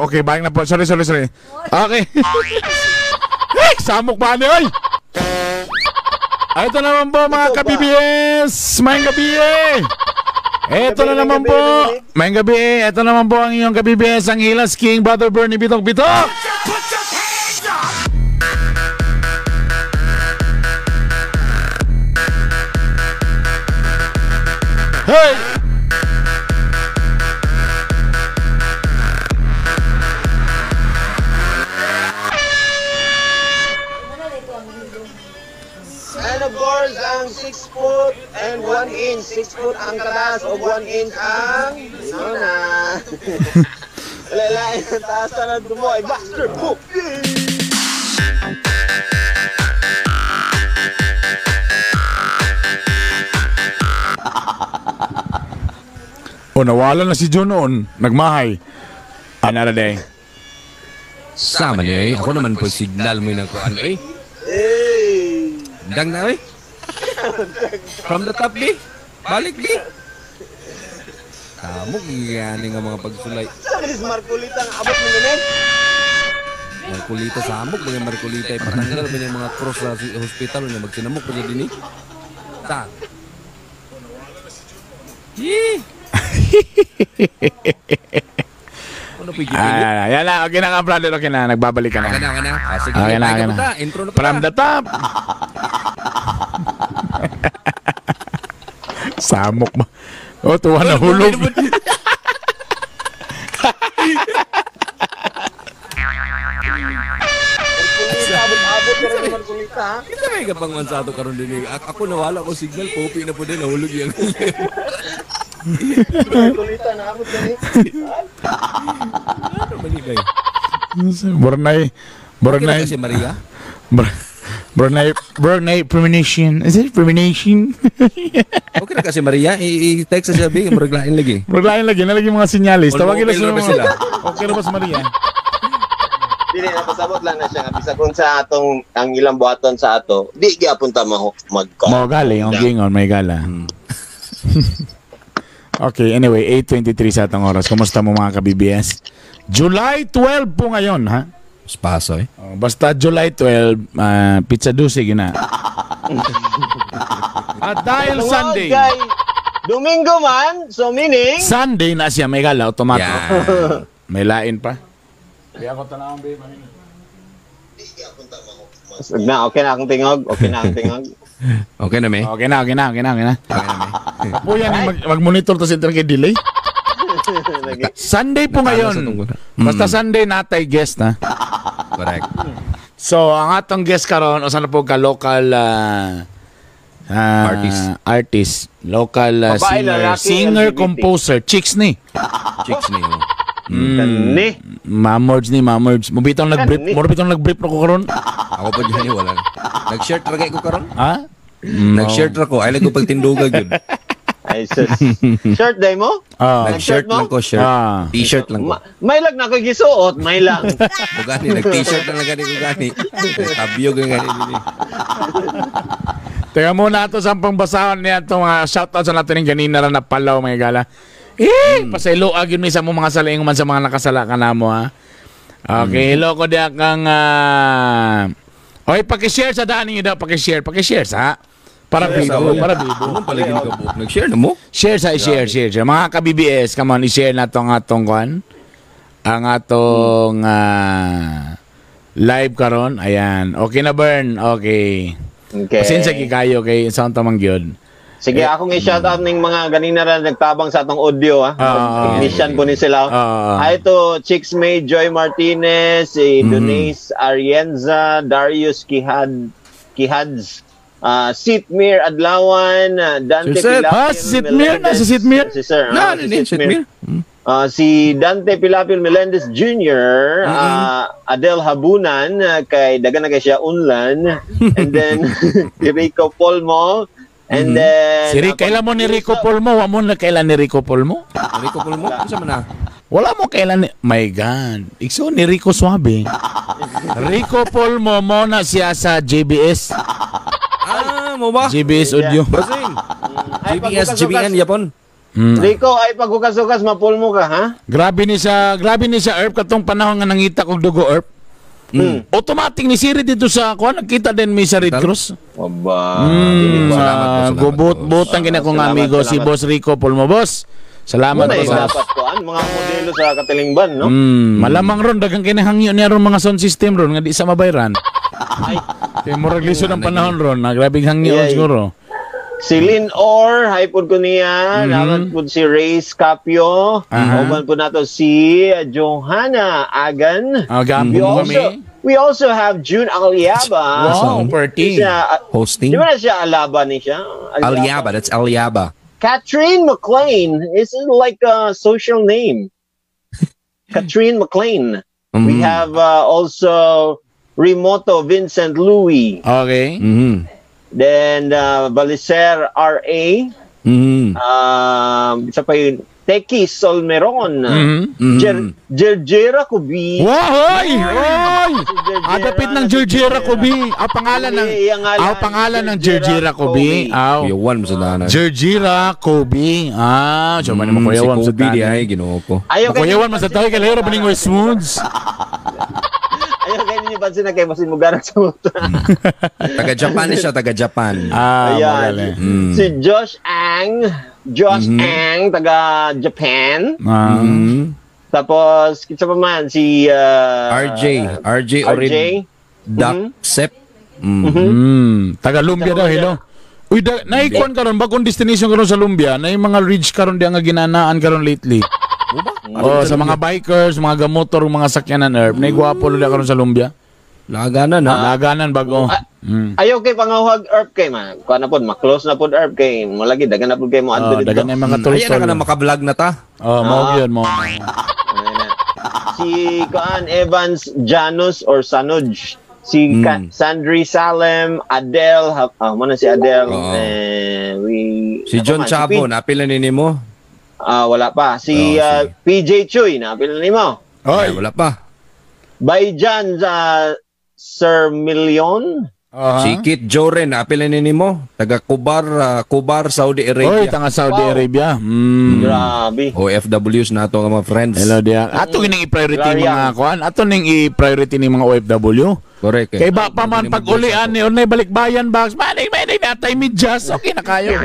Okay, balik na po. Sorry, sorry, sorry. Okay. Hey, samok ba niyo, oy? Ito naman po mga ka-BBS. Maayong gabi eh. Ito na naman po. Maayong gabi eh. Ito naman po ang inyong ka-BBS, ang Hilas King, Brother Bernie Bitok Bitok. Hey! And of course, ang 6 foot and 1 inch. 6 foot ang kataas o 1 inch ang na. Lalain ang taas na dumoy. Buster Book! O, nawala na si John noon. Nagmahay. Another day. Sama niya eh. Ako naman po signal mo yung ano eh. Dang na eh. From the top di. Balik di. Tamo gani nga mga pagsulay. Sabi ni Marcolita ang abot mo ganun. Marcolita sa amok mga Marcolita ipatanggal ba yung mga cross sa hospital nga magsinamok pa din eh. Ta. Yee. Ano pa yung Ay, yan na. Okay na ka, brother. Okay na. Nagbabalik ka na. Okay na, okay na. Ah, sige, Okay na, okay na. Intro na From the top. Samok mo. Oh, tuwa na hulog. Abot-abot ka rin Marcolita ha. Kita may kapang mansato karon din. Ako nawala ko signal, popi na po din nahulog yung. Marcolita na abot ka rin. Ano man ni bay? Bornay. Bornay. Si Maria. Bornay. Bornay premonition. Is it premonition? Okay na kasi Maria, i-text sa siya big, murag lain lagi. Murag lain lagi, na lagi mga sinyalis. Tawagin lang sila. Okay na ba si Maria? Dili na pasabot lang na siya nga bisag unsa atong ang ilang buhaton sa ato, di gyapon ta mag-call. Mo gali, ang gingon may gala. Okay, anyway, 8:23 sa atong oras. Kumusta mo mga ka-BBS? July 12 po ngayon, ha? Spaso eh. Oh, basta July 12, pizza dulce gina. At dahil Sunday. Kay Domingo man, so meaning Sunday na siya may gala automatic. Yeah. May lain pa. Kaya ako tanawang babe. Na, okay na akong tingog. Okay na akong tingog. Okay na, me? Okay na, okay na, okay na, okay na. Okay na, me. Kapuyan, mag-monitor to sa internet kay delay. Sunday po ngayon. Basta Sunday natay guest na. Correct. So, ang atong guest karon usa na po ka local artist. Artist, local babae, singer, lalaki, singer LGBT. Composer, chicks ni. Chicks ni. Ni. Mamords ni, mamords. Mubitong nag-brief, mubitong nag-brief na ko karon. Ako pa dyan wala. Nag-shirt ra kay ko karon? Ha? Nag-shirt ra ko. Ay lang ko pagtinduga gyud. Ay sus. Shirt day mo? Nag-shirt lang ko, shirt. T-shirt lang ko. May lag na ko gisuot, may lang. Bugani, nag-t-shirt lang gani ko gani. Tabyog ang gani dinhi. Teka muna ato sa pangbasahon niya itong mga shoutout sa natin yung ganina ra na palaw mga gala. Eh, pasaylo agyon mi sa mo mga salaing man sa mga nakasala ka na mo ha. Okay, hello ko diya kang oy, paki-share sa daan ninyo daw, paki-share, paki-share sa para bibo, para bibo. Ano pala gini ka buok? Nag-share na mo? Share sa share, share, share. Mga ka-BBS, come on, i-share na tong atong kuan. Ang atong live karon. Ayan. Okay na, Bern. Okay. Okay. Pasensya kay kayo kay sound tamang gyud. Sige, akong i-shout out ning mga ganina ra nagtabang sa atong audio ha. Technician po ni sila. Hi to Chicks May Joy Martinez, si Denise Arienza, Darius Kihads, Sitmir Adlawan, Dante Sir, Pilapil. Ha, si Sitmir na, si Sitmir? Si Sir. Na, si Sitmir. Si Dante Pilapil Melendez Jr., Adel Habunan, kay dagan na kay siya unlan, and then si Rico Polmo, and then si Rico, kailan mo ni Rico Polmo? Wa mo na kailan ni Rico Polmo? Rico Polmo? Unsa man na? Wala mo kailan ni... My God. Ikso ni Rico Suave. Rico Polmo mo na siya sa JBS. Ah, mo ba? JBS Audio. Basing. JBS, JBN, Japon. Rico, ay paghukas-hukas mapulmo ka, ha? Grabe ni sa Erp katong panahon nga nangita kog dugo, Erp. Automatic ni siri dito sa kuan, nagkita din mi sa Red Cross. Aba. Salamat po, salamat. Gubot-butang gina kong amigo si Boss Rico Pulmo, boss. Salamat po. Boss. Dapat kuan mga modelo sa katilingban, no? Malamang ron daghang kinahangyo niya ron mga sound system ron nga di sa mabayran. Ay, kay murag lisod ang panahon ron, na grabing hangyo siguro. Si Lynn Orr, hi po ko niya. Dapat po si Ray Scapio. Uban po nato si Johanna Agan. We also have June Aliaba. Wow, party. Hosting. Di ba na siya Alaba ni siya? Aliaba, that's Aliaba. Katrine McLean. Isn't like a social name. Katrine McLean. We have also Remoto Vincent Louis. Okay. Then Balicer R.A. Isa pa yun, Teki Solmeron. Jerjera Kubi. Wow, hoy! Hoy! Adapit ng Jerjera Kubi. Ang pangalan ng ang pangalan ng Jerjera Kubi. Aw. Kuyawan mo sa tanan. Jerjera Kubi. Ah, so man mo kuyawan sa tanan. Si Kobe di ay Ginoo ko. Kuyawan mo sa tanan kay layo ra ba ning Westwoods? Ayaw kayo ninyo pansin na kayo masin mo garang sa motor. Taga Japan siya, taga Japan. Ah, ayan. Si Josh Ang, Ang, taga Japan. Tapos, kitsa pa man, si RJ, RJ Orin Daksep. Taga Lumbia daw, hello. Uy, naikuan karon bagong destination karon sa Lumbia, na yung mga ridge karon di ang ginanaan karon lately. Oh, sa mga bikers, mga gamotor, mga sakyanan, Erp. Naigwapo lula karon sa Lumbia. Laganan, ha? Laganan bago. Ayaw kay pangahuag Erp kay man. Kuan na pod, ma-close na pod Erp kay malagi dagan na pod kay mo adto dito. Dagan na mga tol. Ayan na ka na maka-vlog na ta. Oh, mao gyud mo. Si kuan Evans Janus or Sanuj. Si Sandri Salem, Adele, mo na si Adele. Si John Chabo, napila ni nimo? Wala pa. Si PJ Chuy, napila nimo? Oy, wala pa. Bayjan Sir Million. Si Kit Joren, napila ni nimo? Taga Kubar, Kubar, Saudi Arabia. Oy, taga Saudi Arabia. Grabe. OFWs na ato nga mga friends. Hello dia. Ato gining i-priority mga kuan. Ato ning i-priority ni mga OFW. Correct. Kay ba pa man pag ulian ni unay balikbayan box, manig manig na tay medyas, okay na kayo.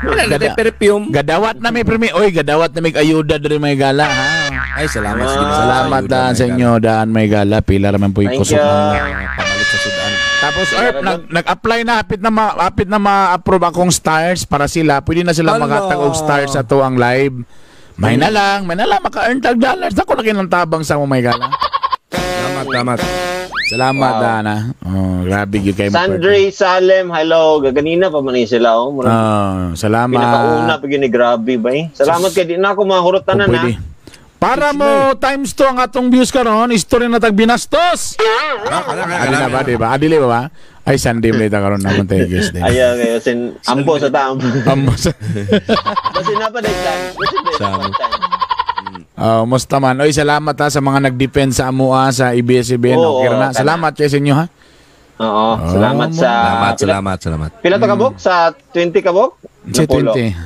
Wala perfume. Gadawat na may premi, oy, gadawat na may ayuda diri may gala, ha. Ay, salamat. Salamat daan sa inyo, daan may gala, pila ra man po kusog pamalit sa sudan. Tapos Erp, nag-apply na hapit na ma-approve akong stars para sila, pwede na sila makatag og stars sa to ang live. May na lang maka-earn tag dollars. Ako na kinang tabang sa mo may gala. Salamat. Salamat, Dana. Oh, grabe gyud kay mo. Sandre Salem, hello. Gaganina pa man sila oh. Salamat. Pinakauna pa gyud ni grabe ba eh. Salamat kay di na ako mahurot tanan ha. Para mo times 2 ang atong views karon, istorya na tag binastos. Adi na ba, di ba? Adili ba ba? Ay, Sunday ba ita karon naman tayo guys. Ayaw kayo, sin ampo sa taam. Ampo sa. Basin na pa dahil chance. Basin na. Musta man. Oy, salamat ha sa mga nag-defend sa amua sa ABS-CBN. Okay na. Salamat kayo sa inyo ha. Oo, salamat sa Salamat. Pila to kabok? Sa 20 kabok? Sa 20.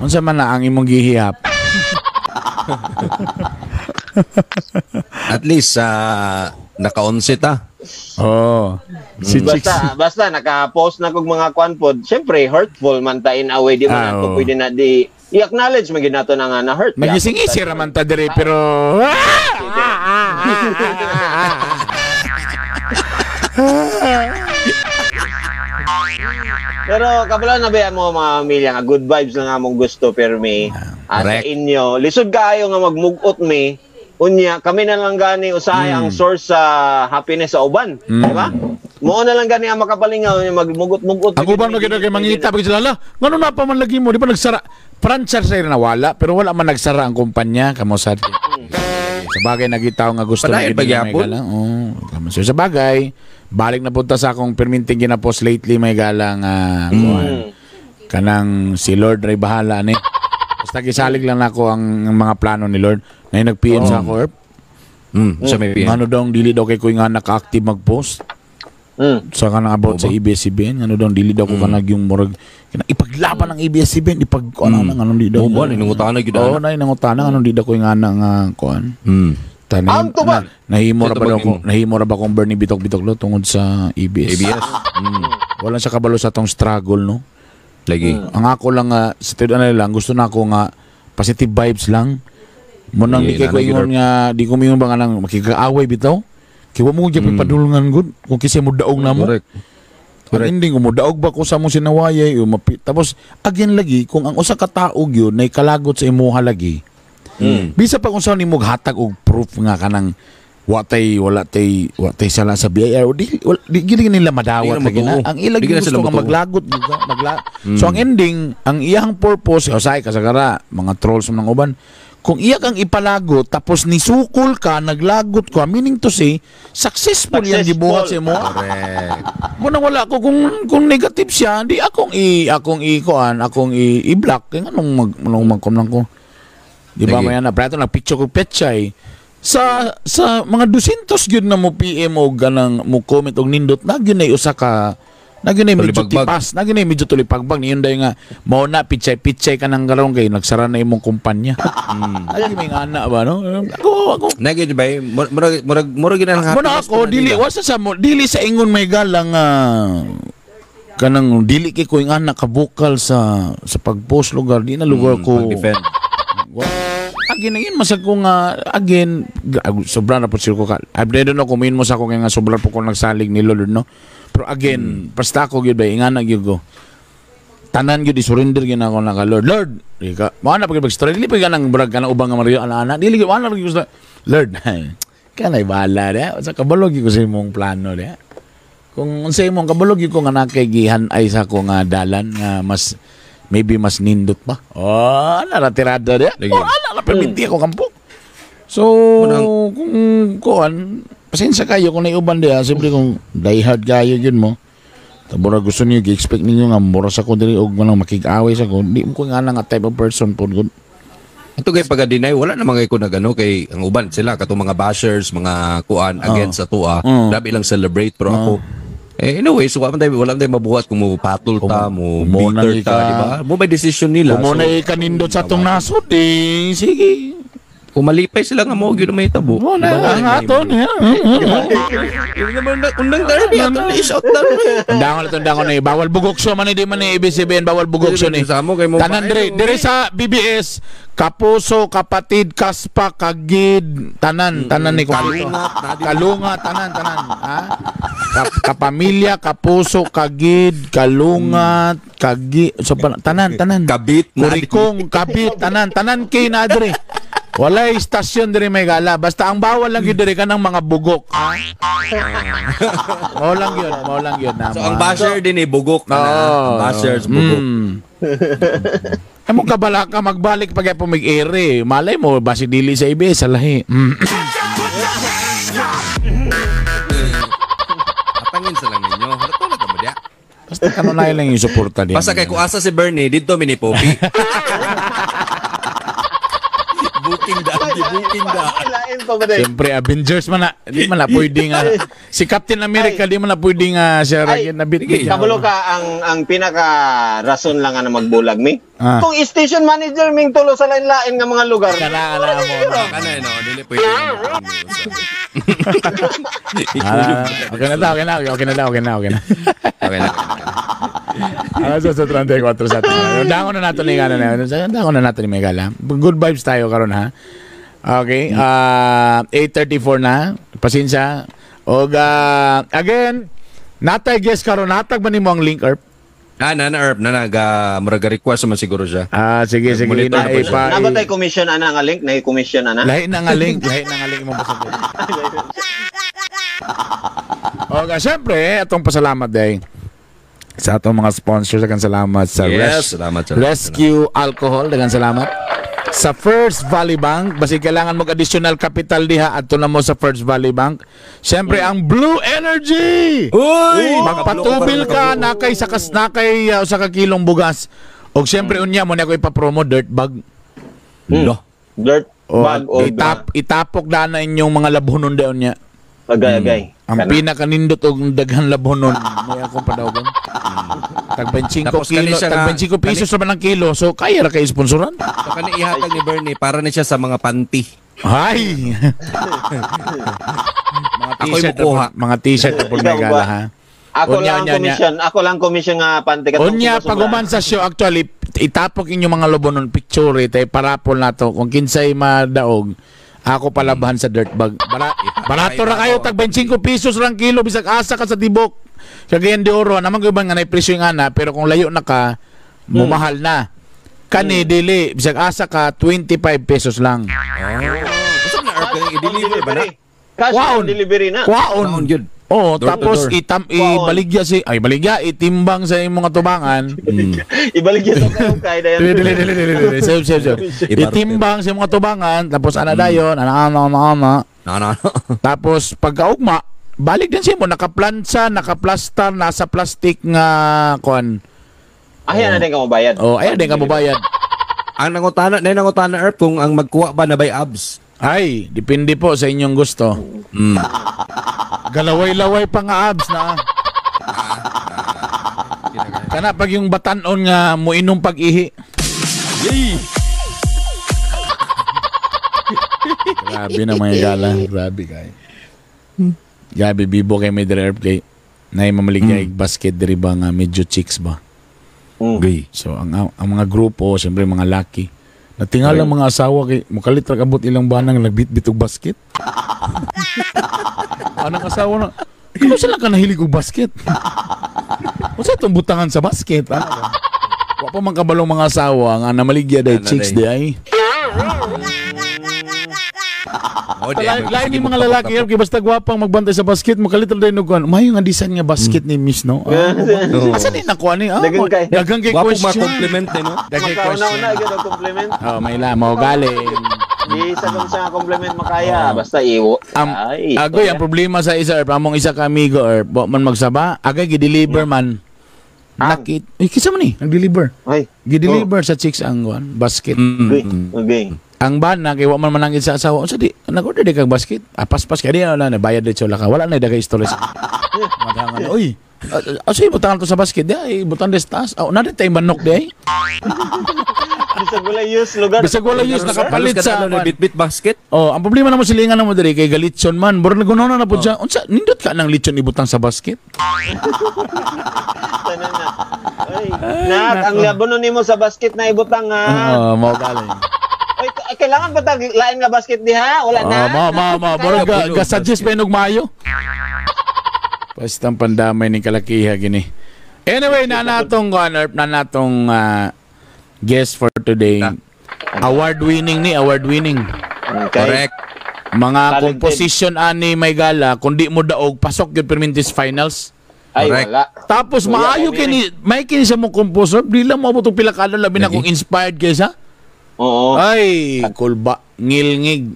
Unsa man na ang imong gihihap? At least naka-onset ta. Oh. Si basta naka-post na kog mga kwan pod. Syempre hurtful man ta in a way, di man ako pwede na di i-acknowledge man gyud nato na nga na hurt. Magising-isi ra man ta dire pero Pero kabalo na ba mo mga pamilya nga good vibes lang among gusto pero may sa inyo lisod kaayo nga magmugot mi. Unya kami na lang gani usahay ang source sa happiness sa uban, di ba? Mo na lang gani ang makapalingaw magmugot-mugot. Ang uban magid kay mangita pag sila, ngano na pa man lagi mo, di ba nagsara? Franchise na wala pero wala man nagsara ang kumpanya kamo sad. Sa bagay nagitaw nga gusto na gid may gala. Oh, sa bagay balik na punta sa akong perminting ginapost lately may galang kanang si Lord ray bahala ni. Basta gisalig lang nako ang mga plano ni Lord. Na nag-PM sa ako, Erp. Sa may PM. Ano daw ang dili daw kay ko nga naka-active mag-post? Sa kanang about sa ABS-CBN, ano daw dili daw ko kanag yung murag ipaglaban ng ABS-CBN, ipag ano nang anong di daw. Mo ba nangutana gyud ana. Oo, nay nangutana anong di daw ko yung ana nga kuan. Ang tubag. Nahimo ra ba daw ko, nahimo ra ba kong Bernie Bitok-Bitok lo tungod sa ABS. ABS. Wala siya kabalo sa atong struggle, no. Lagi. Ang ako lang nga sa tiud lang gusto na ako nga positive vibes lang. Mo nang di kay ko ingon nga di ko mingon ba nga nang makikaaway bitaw. Kay wa mo gyud padulngan gud kung kisay mo daog namo. Correct. Correct. Ending mo daog ba ko sa mong sinawayay tapos again lagi kung ang usa ka tawo gyud nay kalagot sa imuha lagi. Bisa pa kung saan nimo hatag og proof nga kanang wala tay sala sa BIR o di gid nila madawat lagi na. Ang ilag gusto nga maglagot gyud So ang ending, ang iyang purpose usay kasagara mga trolls man ng uban, kung iya kang ipalagot tapos nisukol ka, naglagot ka, meaning to say successful yang gibuhat sa imo. Correct. Muna wala ko kung negative siya, di akong i-kuan, akong i-block kay anong magkom lang ko. Di ba may ana prato nagpicture ko petchay sa mga 200 gyud na mo PM og ganang mo comment og nindot na gyud nay usa ka na gyud nay medyo tipas, na gyud nay medyo tulipagbag niyon day nga mao na pichay-pichay ka nang garong kay nagsara na imong kumpanya. Ay may ana ba no? Ako na gyud ba murag murag gyud lang mo na ako dili wasa sa mo dili sa ingon may galang kanang dili kay ko ing ana ka vocal sa pag-post lugar di na lugar ko pag-defend. Again, again, masag ko nga, again, sobra na po sila ko ka. I don't know kung mo sa ako nga sobra po ko nagsalig ni Lord, no? Pero again, basta ako gyud ba, ingana gyud ko. Tanan gyud, i-surrender gyud ako na ka, Lord. Lord, ika, mga na pag-story, dili pa ganang brag ka na ubang nga Mario, ana-ana, dili gyud, ana gyud gusto. Lord, kanay bahala niya. Sa kabalog gyud ko sa imong plano niya. Kung unsa imong kabalog gyud ko nga nakay gihan ay sa ko nga dalan nga mas maybe mas nindot pa. Oh, naratirada niya. Oh, ala, perminti ako kampo. So, kung kuan, pasensya kayo kung naiuban diya. Siyempre kung diehard kayo yun mo. Tabura gusto niyo, gi-expect ninyo nga mura sa ko diri og manang makig-away sa ko. Di mo ko nga nga type of person po. Good. Ito kay pagka-deny, wala namang ko nag-ano kay ang uban sila katong mga bashers, mga kuan against sa tuwa. Grabe lang celebrate pero ako anyway, so wala man tayo mabuhat kung mo patol ta, mo bitter ta, di ba? Mo may decision nila. Kung mo na ikanindot sa atong nasod, eh, sige. Kung malipay sila nga mo, gyud may tabo. Mo na ang aton. Undang tayo, di aton i-shout down. Undangon na. Bawal bugok siya man, hindi man ni ABS-CBN, bawal bugok siya ni. Tanan dire sa BBS, Kapuso, Kapatid, Kaspa, Kagid, tanan, tanan ni kompleto. Kalunga, tanan, tanan. Ha? Kapamilya, Kapuso, Kagid, Kalunga, Kagi, so, tanan, tanan. Kabit, Kurikong, Kabit, tanan, tanan kay na dire. Walay istasyon dire may gala. Basta ang bawal lang yun dire ka ng mga bugok. Mao lang yun, mao lang yun. So ang basher din eh, bugok. Ang bashers, bugok. Ay mo kabala ka magbalik pag po mag-ere. Malay mo, basi dili sa ibi, sa lahi. Atangin sa lang ninyo. Halatulad na mo diya. Basta kanunay lang yung suporta din. Basta kay kuasa si Bernie, dito mini Poppy. Booking daan. Siyempre, Avengers man na. Di man na pwede nga. Si Captain America, di man na pwede nga siya na bit. Kabulo ka, ang pinaka rason lang nga na magbulag mi. Kung station manager ming tulo sa lain-lain nga mga lugar. Kana mo. Kana no, dili pwede. Okay na. Okay na. Sa 34 sa atin. Dangon na natin ni Gala na. Dangon na natin ni Megala. Good vibes tayo karon ha. Okay. 8:34 na. Pasensya. Og again, natay guest karon, natag ba nimo ang link, Erp? Na Erp na naga murag request man siguro siya. Sige sige na ipa. Na ba tay commission ana nga link? Na commission ana? Lahi na nga link, lahi na nga link imong pasabot. Og syempre, atong pasalamat day sa atong mga sponsors, daghang salamat sa Rescue Alcohol, daghang salamat sa First Valley Bank. Basi kailangan mag additional capital diha, adto na mo sa First Valley Bank. Siyempre ang Blue Energy. Uy, magpatubil ka nakay sakas nakay usa ka kilong bugas. Og siyempre unya mo na ako ipapromo dirt bag. No. Dirt bag o itapok dana inyong mga labhonon daon niya. Agay agay. Ang pinakanindot og daghan labhonon may akong padaogon. Tag 25 kilo, tag 25 pesos naman ang kilo. So kaya ra kay sponsoran. So kani ihatag ni Bernie para ni siya sa mga panty. Ay. Mga t-shirt, mga t-shirt po may gala ha. Ako lang commission, ako lang commission nga panty katong. Unya pag human sa show actually itapok inyo mga lobonon picture tay parapol nato kung kinsay madaog. Ako palabahan sa dirt bag. Barato ra kayo tag 25 pesos lang kilo bisag asa ka sa tibok. Cagayan de Oro naman gyud nga nay presyo nga na pero kung layo na ka mumahal na. Kani dili bisag asa ka 25 pesos lang. Usa na i-deliver ba na? Cash on delivery na. Kwaon gyud. Oh, tapos ibaligya si ay baligya itimbang sa imong atubangan. Ibaligya sa kayo kay dayon. Dili. Save. Itimbang sa imong atubangan tapos ana dayon, ana. Na. Tapos pagkaugma, balik din sa imo nakaplansa, nakaplastar, nasa plastic nga kuan. Ay ana din ka mobayad. Oh, ay din ka mobayad. Ang nangutana Erp kung ang magkuha ba na by abs. Ay, depende po sa inyong gusto. Galaway-laway pa nga abs na. Kana pag yung batanon nga moinom pag-ihi. Yay! Grabe na mga gala. Grabe kay. Grabe bibo kay may dire kay nay mamaligay basket diri ba nga medyo chicks ba. Okay. So ang mga grupo siyempre mga laki. Natingal ang mga asawa kay mukalit ra kabot ilang banang nagbitbit og basket. Anang asawa na, kano sila ka nahilig og basket? Unsa itong butangan sa basket? Ano ba? Wa pa man kabalong mga asawa nga namaligya day chicks di ay. Lain ni mga lalaki kay basta gwapang magbantay sa basket mukalit ra day og mayo nga design nga basket ni miss no. Asa ni nakuha ni? Daghang kay question. Gwapo ma-compliment eh no. Daghang question. Una gyud og compliment. Oh, may la mo galing. Di sa kung sa compliment makaya basta iwo. Ay, agoy ang problema sa isa or among isa ka amigo or man magsaba, agay gi-deliver man. Nakit. Eh kinsa man ni nag-deliver? Ay, gi-deliver sa chicks ang basket. Okay. Ang bana kay wa man manangit sa asawa. Unsa di nag-order di kag basket? Paspas kay di na bayad diretso la ka. Wala na dagay istorya. Madangan. Oy, asa ibutangan to sa basket di ay butan des taas. Oh, na di manok di ay. Bisag wala use lugar. Bisag wala use nakapalit sa bitbit basket. Oh, ang problema namo silingan namo diri kay galitson man. Murag nagunona na pud siya. Unsa nindot ka nang litson ibutang sa basket? Tanan na. Ay, nak ang labono nimo sa basket na ibutang ha. Oo, mao galing. Oy, kailangan ba tag lain nga basket diha? Wala na. Ma. Murag ga-suggest pa inog maayo. Basta ang pandamay ni kalakiha gini. Anyway, na natong guest for today. Award winning ni, award winning. Okay. Correct. Mga talented composition ani may gala, kung di mo daog pasok gyud permintis finals. Ay, correct. wala. Tapos maayo kini, may kini sa mo composer, di lang moabot og pila ka adlaw, labi na kung inspired kay sa. Oo. Ay, kulba, ngilngig.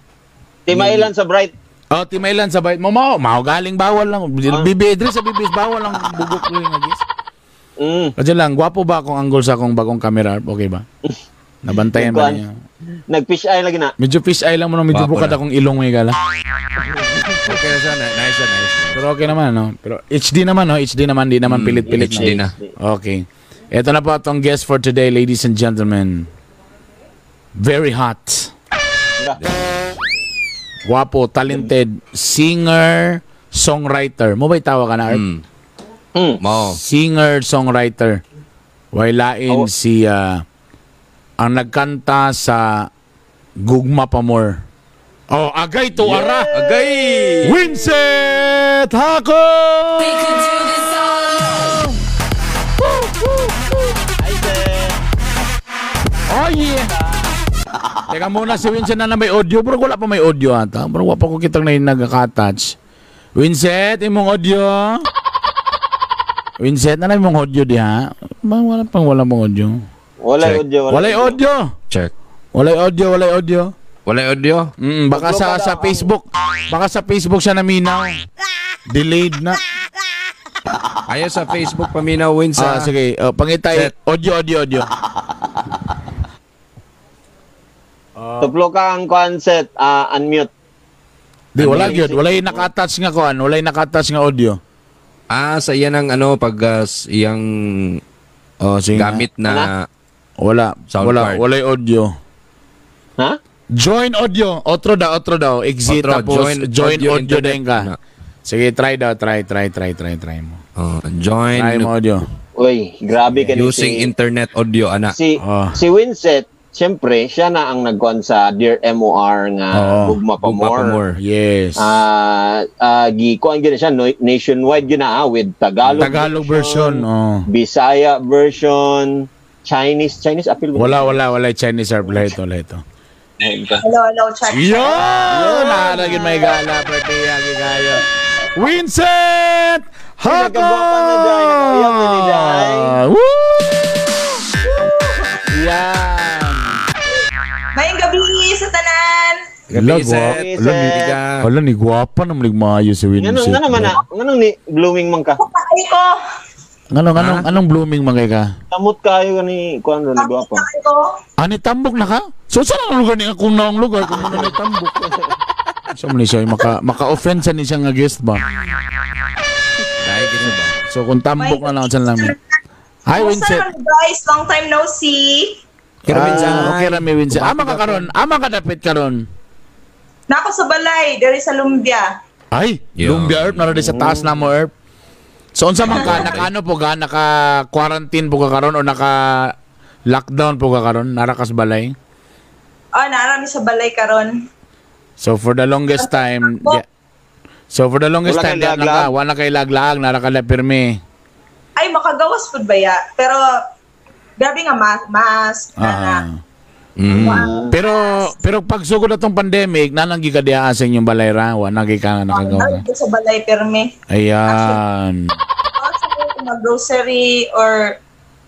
Timailan sa Bright. Oh, timailan sa Bright. Mo mao galing bawal lang. Bibi diri sa bibis bawal lang bugok ko nga gis. Kadyo lang, gwapo ba akong angle sa akong bagong camera? Okay ba? Nabantayan ba niya? Nag-fish eye lagi na. Medyo fish eye lang mo, medyo bukad akong ilong may gala. Okay na siya, nice. Pero okay naman, no? Pero HD naman, no? HD naman, di naman pilit-pilit. HD na. Okay. Ito na po atong guest for today, ladies and gentlemen. Very hot. Guwapo, talented, singer, songwriter. Mo ba'y tawa ka na, Art? Singer, songwriter. Wailain si ang nagkanta sa Gugma Pa More. Oh, agay to ara. Agay! Wincent Hacon! We could do this all alone. Oh yeah! Teka muna si Wincent na may audio. Pero wala pa may audio ata. Pero wala pa ko kitang na nagka-touch. Wincent, imong audio. Wincent, na imong audio diha. Wala pang wala mong audio. Walay audio. Walay audio. Check. Walay audio, walay audio. Walay audio? Baka sa Facebook. Baka sa Facebook siya naminaw. Delayed na. Ayaw sa Facebook paminaw, Wincent. Sige. Pangitay. Audio, audio, audio. Tuplo ka ang concept, unmute. Di wala gyud, walay naka-attach nga kuan, walay naka-attach nga audio. Ah, sa iyan ang ano pag iyang Oh, sige. Gamit na wala, sound wala, card. Walay audio. Ha? Join audio. Otro daw, otro daw. Exit Otro, tapos join, join audio, audio internet. din ka. Na. Sige, try daw, try, try, try, try, try mo. Oh, join Try mo audio. Uy, grabe ka ni using si, internet audio ana. si, Ah. si Winsett, siyempre, siya na ang nagkuhan sa Dear MOR nga Oo. Gugma Pa Gugma Pa More. More. Yes. Ah, gikuan gyud na siya nationwide gyud na with Tagalog, Tagalog version. Oh. Bisaya version, Chinese, Chinese appeal ba? Wala, wala, wala Chinese herb. Wala ito, wala ito. Hello, hello, check. Yun! Nakalagin may gala, Pertia, gigayo. Vincent! Hako! Nagkagwapa na, Jai. Nakauyab na ni Jai. Woo! Yan! Mayong gabi sa tanan. Gabi, Wala, Set. wala, ni, Tiga. wala ni gwapa na maligmayo si Ngano Vincent. ngano man na, nganong ni blooming man ka? Ay ko. Anong, anong, anong blooming man kay ka? Kamot kayo ni kuan ro ni gwapa. Ay ko. Ani tambok na ka? So saan ang lugar ni akong naong lugar kung ano ni tambok? So man siya maka-offend sa ni siya nga guest ba? Dahil kasi ba? So kung tambok na lang sa lamin. Hi Kumusta Vincent. naman, guys? Long time no see. Kira Ah, okay ra mi Vincent. Ama ka karon, ama ka dapit karon. Nako sa balay, diri sa Lumbia. Ay, Yeah. Lumbia Earth nara sa taas na mo Earth. So unsa man ka nakaano po ka naka quarantine po ka karon o naka lockdown po ka karon nara kas balay? Ah, naarami sa balay karon. So for the longest time, Po. So for the longest Wala time kay di lang ka, laglag. wala kay laglag, nara ka na pirmi. Ay, makagawas pud ba ya? Pero grabe nga mask na. Ah. Mm. Pero pero pag sugod na tong pandemic, nananggi ka diha sa inyong balay ra, wala nagi ka nakagawa. Nara sa balay pirmi. Ayan. Also, kung mag-grocery or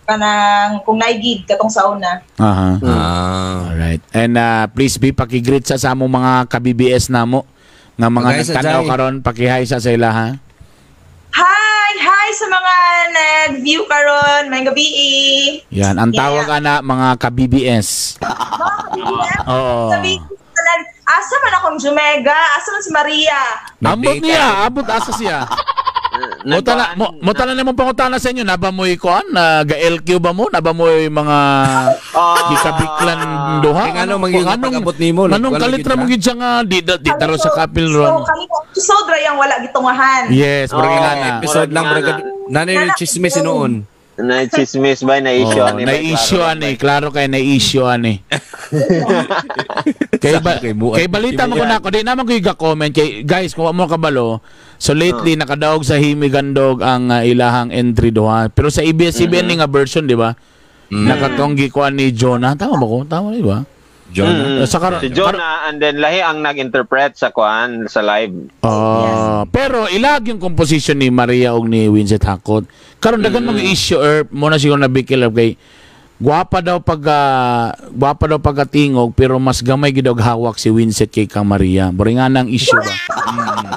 kanang kung naigig katong sa una. Aha. Ah. Alright. And please be paki-greet sa among mga ka-BBS namo nga mga Pag-hi sa nagtanaw Jai. karon, paki-hi sa ila ha. Hi! Hi sa mga nag-view karon. May gabi. Yan, ang tawag ana mga ka-BBS. Mga ka-BBS. Oo. Sabi tanan, asa man akong Jumega? Asa man si Maria? Ambot niya, abot asa siya. Mo tala na mo pangutana sa inyo, naba mo'y kuan, na ga-LQ ba mo? Naba mo'y mga gikabiklan duha? Kaya ngano, man gyud pag-abot nimo, Anong nagkuan kalit gyud ra mo ka? gyud siya nga di di taro sa kapil So, ron. kami episode ra yang wala gitungahan. Yes, murag Oh, nga na. Episode lang Murag murag nga nanay yung chismis sinuon. Na chismis ba na issue Oh, ani ba? na-issue ani, klaro kay na-issue ani. Kay ba, Kay buhat. kay balita mo ko na ako, di naman ko comment kay guys kung wa mo kabalo. So lately nakadaog sa Himigandog ang ilahang entry duha. Pero sa ABS-CBN ni nga version, di ba? Nakatong gikuan ni Jonah. Tama ba ko? Tama di ba? John. Sa karon Si Jonah and then lahi ang nag-interpret sa kuan sa live. Ah, pero ilag yung composition ni Maria og ni Winsett Hakot. Karon daghan mga issue mo na siguro nabikil Erp, kay gwapa daw pag gwapa daw pagkatingog pero mas gamay gid og hawak si Winsett kay kang Maria. Buri nga nang issue ba.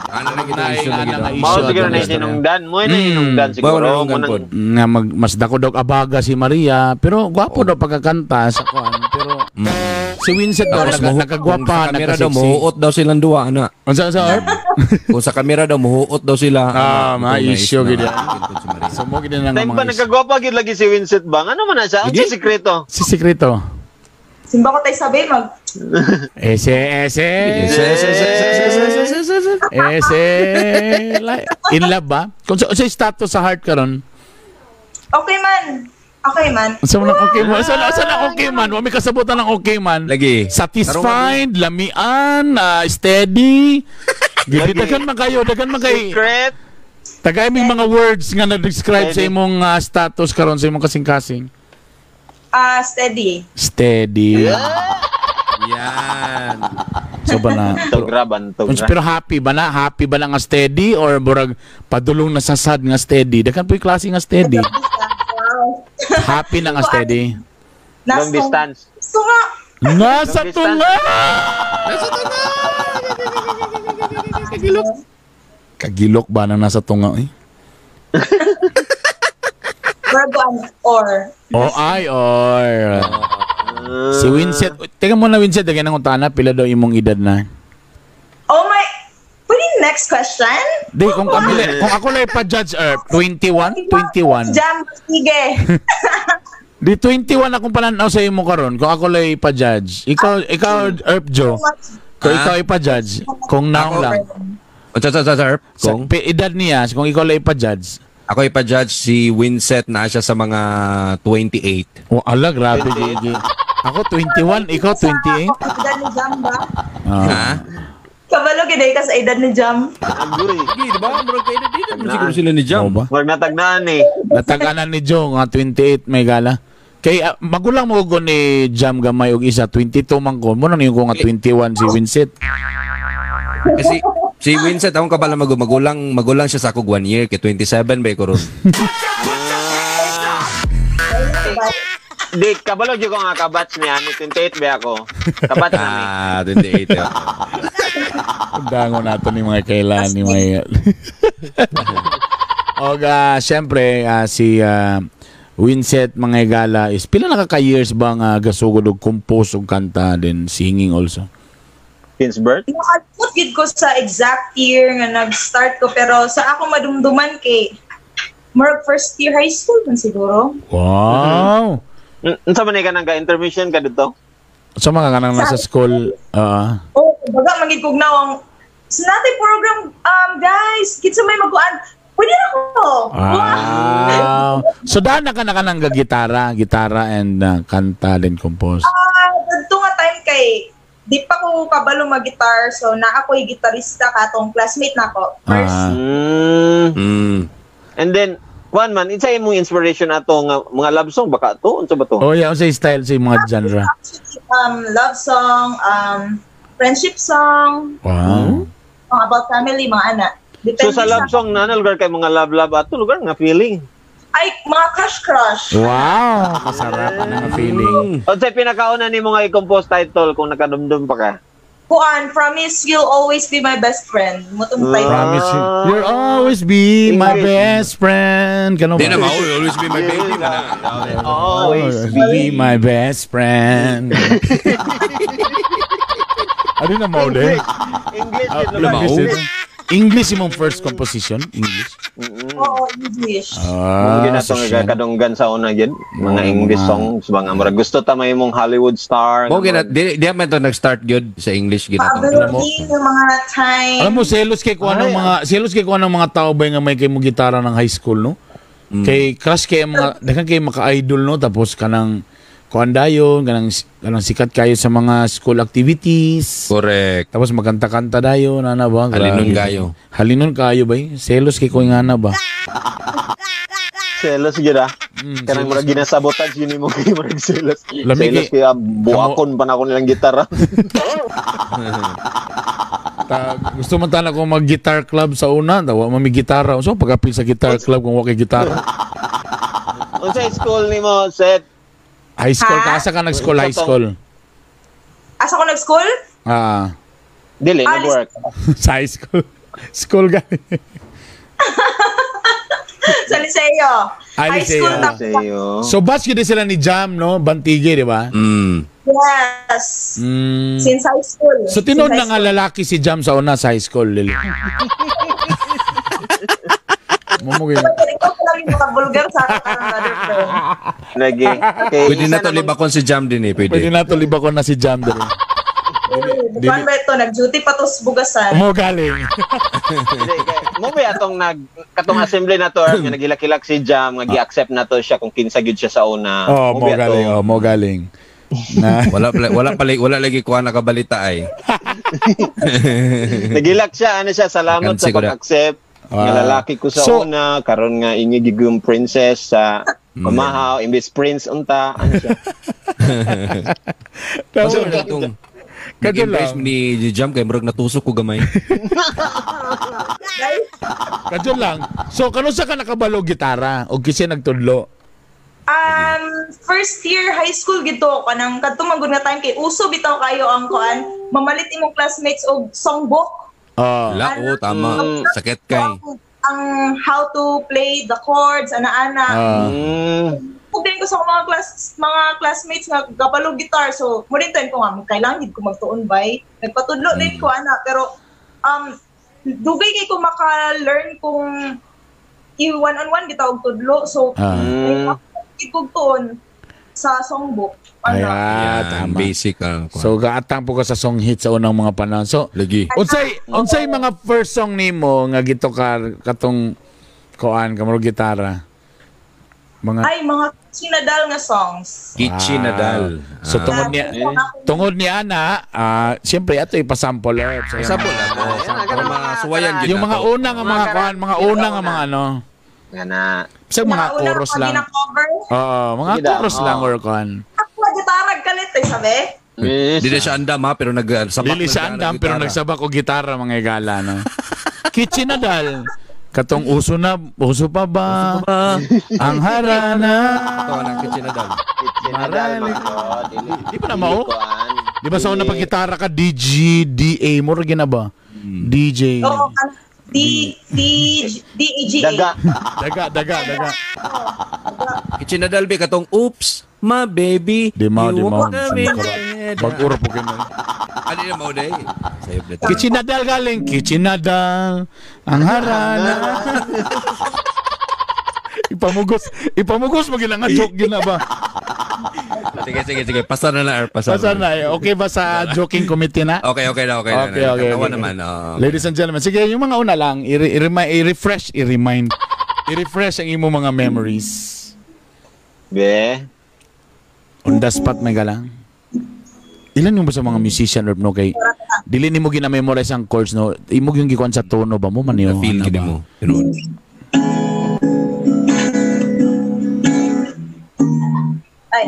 Ano na gid ang issue na gid. Ay, Mao issue siguro atong na istorya. hinungdan mo na hinungdan siguro. Mao na hinungdan Mo nang- pod. Nga mas dako daw abaga si Maria pero gwapo daw pagkakanta sa kuan pero si Winsett daw Tapos nagagwapa kung sa kamera daw nagka-sexy. muhuot daw silang duha ana. Unsa sa Erp? Kung sa kamera daw muhuot daw sila. Ah, Ana, mga itong issue nais gid na- yan. si Maria. So mo gid na nga Time mga pa issue. nagkagwapa gid lagi si Winsett ba? Ano man na siya? Ang Sige. sikreto. Si sikreto. Simba ko tayo sabi mag Ese ese Yes, yes, yes, yes, yes, yes, yes, yes, yes. Ese in love ba? Kung sa status sa heart karon. Okay man. Okay man. Sa mo okay mo. Sa na okay man, wa may kasabutan ng okay man. Lagi. Satisfied, lamian, steady. Gidi daghan man kayo, daghan man kay Secret. tagay ming mga words nga na-describe sa Steady. imong status karon sa imong kasing-kasing. Ah, steady. Steady. Yan. So ba na? Pero, Tugra bantog ra. pero happy ba na? Happy ba na nga steady or burag padulong na sasad nga steady? Daghan po yung klase nga steady. Wow. Happy na nga steady. Long distance. Tunga. Nasa Long distance. tunga! Kagilok. Kagilok ba na nasa tunga eh? Verb and or. O ay or. Si Winsett, teka muna Winsett, daghan ng utana, pila daw imong edad na? Oh my. Next question. Di, kung kami, kung ako lang pa-judge, Erp, 21? 21. Jam, sige. Di 21 akong pananaw sa imo karon. Kung ako lang ipa-judge. Ikaw Erp Joe. Kung ikaw ipa-judge, kung naong lang. Unsa sa Erp? Sa Kung edad niya, kung ikaw lang ipa-judge. Ako ipa-judge si Winset na siya sa mga 28. Oh, ala, grabe, Gigi. Ako 21, ikaw 28. Sa edad ni Jam ba? Ha? Kabalo gid ka sa edad ni Jam. Agoy. Sige, di ba? Murag kayo dito. Siguro sila ni Jam. Oo ba? Murag natagnaan eh. Nataganan ni Joe nga 28 may gala. Kay magulang mo ko ni Jam gamay og isa 22 man ko. Mo na niyo ko nga 21 si Winset. Kasi si Winset akong kabala magulang siya sa ako 1 year kay 27 ba ko ron. Di, kabalo gyud ko nga kabatch niya. Ni 28 ba ako? Kabatch na ni. Ah, 28. Yeah. Dango nato ni mga kailan ni mga. Og syempre si Winset mga gala is pila na ka years ba nga gasugod og compose og kanta then singing also? Since birth? Nakalimot gid ko sa exact year nga nag-start ko pero sa ako madumduman kay murag first year high school man siguro. Wow. Unsa man ka nang intermission ka dito? Sa mga kanang nasa school, Oh, baga man gid kog nawang sa natin program guys, kinsa may maguan. Pwede na ko. Wow. So daan na ka na kanang gitara, gitara and kanta then compose. Kadto nga time kay di pa ko kabalo mag-guitar, so naa ko'y gitarista katong classmate nako. First. And then kuan man, unsa imong inspiration ato nga mga love song baka to? Unsa ba to? Oh yeah, unsa style sa mga genre? Actually, love song, friendship song, Wow. mga about family, mga anak. Depende So sa love song na lugar kay mga love love ato lugar nga feeling. Ay, mga crush crush. Wow, kasarap ang feeling. Unsay pinakauna nimo nga i-compose title kung nakadumdum pa ka? Kuan, promise you'll always be my best friend. Mutong title. Promise you, you'll always be my best friend. Ganun Di ba? na ma, always be my baby. Always be my best friend. Ano na mo ulit? English. English. English imong first composition? English? Oo, English. Ah, Mao gyud nga kadunggan sa una gyud, mga English songs ba nga murag gusto ta may imong Hollywood star. Mao gyud di man to nag-start gyud sa English gyud ato. Yung mga time. Alam mo selos kay kuan ng mga selos kay kuan ng mga tao ba nga may kay mo gitara ng high school no? Kay crush kay mga daghan kay maka-idol no, tapos kanang kuan dayon, kanang sikat kayo sa mga school activities. Correct. Tapos magkanta-kanta dayon, ana ba? Halinon kayo. Halinon kayo ba? Selos kay ko nga na ba? Selos gyud ah. Kanang murag ginasabotage yun nimo kay murag selos. Selos kaya buakon pa na ako nilang gitara. Gusto man tana ko mag-guitar club sa una, dawa man may gitara. So pag-apil sa guitar club kung wa kay gitara. Unsa school nimo, Seth? High school ka? Asa ka nag-school high school? Asa ko nag-school? Ah. Dili, nag-work. Sa high school. School gani. Sa Liceo. Ah, High school Liceo. So batch gid sila ni Jam, no? Bantige, di ba? Mm. Yes. Mm. Since high school. So tinuod na nga lalaki si Jam sa una sa high school, Lily. Mo Ikaw pa lang yung makabulgar sa akin ng brother ko. Lagi. Okay, pwede na to libakon si Jam din eh. Pwede. Pwede na to libakon na si Jam din. Kuan ba ito? Nag-duty pa to sa bugasan. Mo galing. Mo ba atong katong assembly na to nga nagilak-ilak si Jam nga gi-accept na to siya kung kinsa gyud siya sa una. Oh, mo galing. Oh, mo galing. Na. Wala lagi kuha nakabalita ay. Nagilak siya, ano siya, salamat sa pag-accept. Nga lalaki ko sa una, karon nga ingig yung princess sa pamahaw, imbis prince unta, ano siya. Tapos itong nag-embrace ni Jam kay murag natusok ko gamay. Kadyo lang. So kanusa ka nakabalo gitara o kasi nagtudlo? First year high school gito kanang kadto man gud nga time kay uso bitaw kayo ang kuan, mamalit imong classmates og songbook. La, oo, tama. Sakit kay. Ang how to play the chords, ana-ana. Din ko sa mga classmates nga gabalo guitar. So, mo din time ko nga kailangan gid ko magtuon bay. Nagpatudlo din ko ana, pero Dugay kay ko maka-learn kung i-one-on-one bitaw og tudlo. So kog tuon sa songbook. Ano? Ayan, tama. Basic. So gaatang po ka sa song hit sa unang mga panahon. So lagi. Unsay mga first song nimo nga gitokar katong kuan kamuro gitara? Mga ay mga Kitchie Nadal nga songs. Kitchie Nadal. So tungod ni Ana, siyempre ato ipasample. Sample lang. Yung mga una nga mga kuan, mga una nga mga ano. Nga Bisag mga chorus lang. Oo, mga chorus lang or kuan. Ako gitara kalit eh sabi. Dili siya andam ha, pero nagsabak. Dili siya andam pero nagsabak og gitara mga igala no. Kitchie Nadal. Katong uso na, uso pa ba? Uso pa ba? Ang harana. Ito ang Kitchie Nadal. Kitchie Nadal. Di ba na mao? Di ba sa una pag gitara ka, D, G, D, A, mo rin na ba? D, J. Oo, D, D, D, A, G, A. Daga. Daga, daga, daga. Kitchie Nadal, be, katong, oops, my baby. Di mao, di mao. Bag-uro po kayo. Ano na mao day? Kitchie Nadal galing. Kitchie Nadal. Ang harana. Ipamugos mo gilang nga joke gina ba? Sige. Pasar na lang. Pasar na. Okay ba sa joking committee na? Okay. Okay. Naman. Ladies and gentlemen, sige, yung mga una lang, i-refresh, i-remind. I-refresh ang imo mga memories. Be. On the spot may galang. Ilan yung ba sa mga musician or no kay dili nimo gina-memorize ang chords no, imo yung gikuan sa tono ba mo man yun? Feel gid mo. Ay.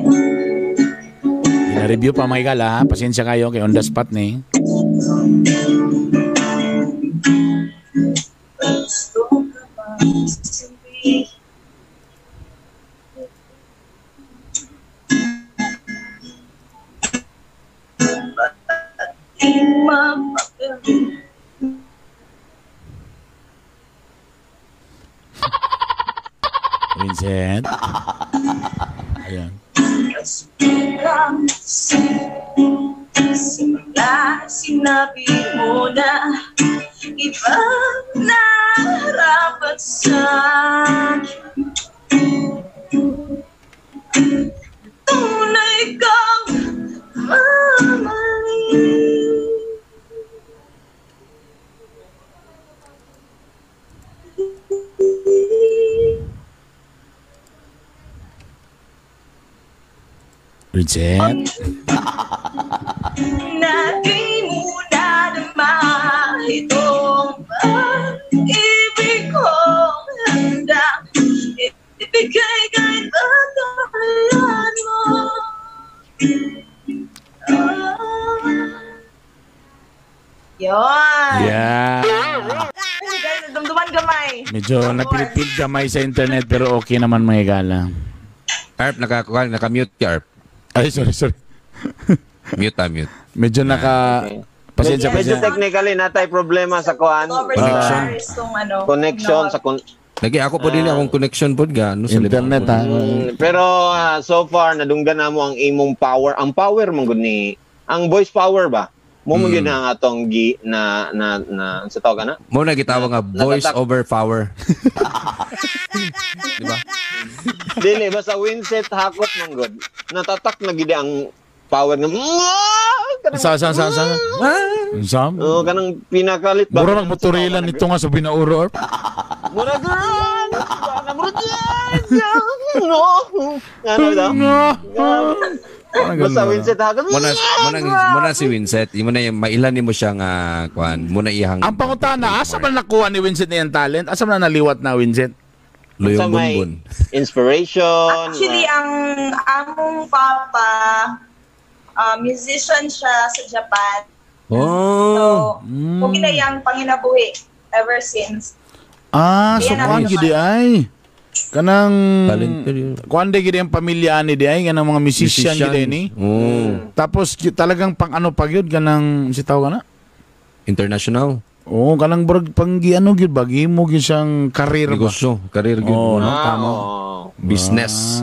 Gina-review pa mga gala, ha? Pasensya kayo kay on the spot ni. Vincent. Ayan. Simula sinabi mo na iba na rapat sa akin. Tunay kang mamali. Vincent? Na di mo nadama itong pag-ibig kong handa ibigay kahit pagkakalan mo. Yun. Yeah. Dumduman gamay. Medyo napilit-pilit gamay sa internet pero okay naman mga gala. Arp, naka-mute ka, Arp. Ay, sorry. Mute. Medyo naka... Okay. Pasensya. Medyo technically, natay problema sa kuan. Connection. Connection sa... Lagi ako po din akong connection po ga. Ano, sa internet, ha? Pero so far, nadunggan na mo ang imong power. Ang power mong ni... Ang voice power ba? Mo mo yun ang atong gi na sa tawag ka na? Mo na gitawag nga voice over power. Di ba? Dili basta Winset hakot man gud. Natatak na gid ang power nga. Sa. Sa? Oh, kanang pinakalit ba? Mura magmotorilan nito nga sa Binauro. Mura girl. No. Ano daw? Basta Winset hakot. Muna si Winset, imo na mailan nimo siya nga kuan, muna iyang. Ang pangutana, asa man nakuha ni Winset niyang talent? Asa man naliwat na Winset? Luyong bunbun. Inspiration. Actually, ang among papa, musician siya sa Japan. Oh. So, kung ginayang panginabuhi ever since. Ah, so kuan gid ay. Kanang kuan di gid ang pamilya ani di ay kanang mga musician gid ni. Oh. Tapos talagang pang ano pa gyud kanang si tawag na? International. Oo, kanang burag pang ano gyud ba gimo gyud siyang career ba? Negosyo, career gyud. Oo, no, tama. Business.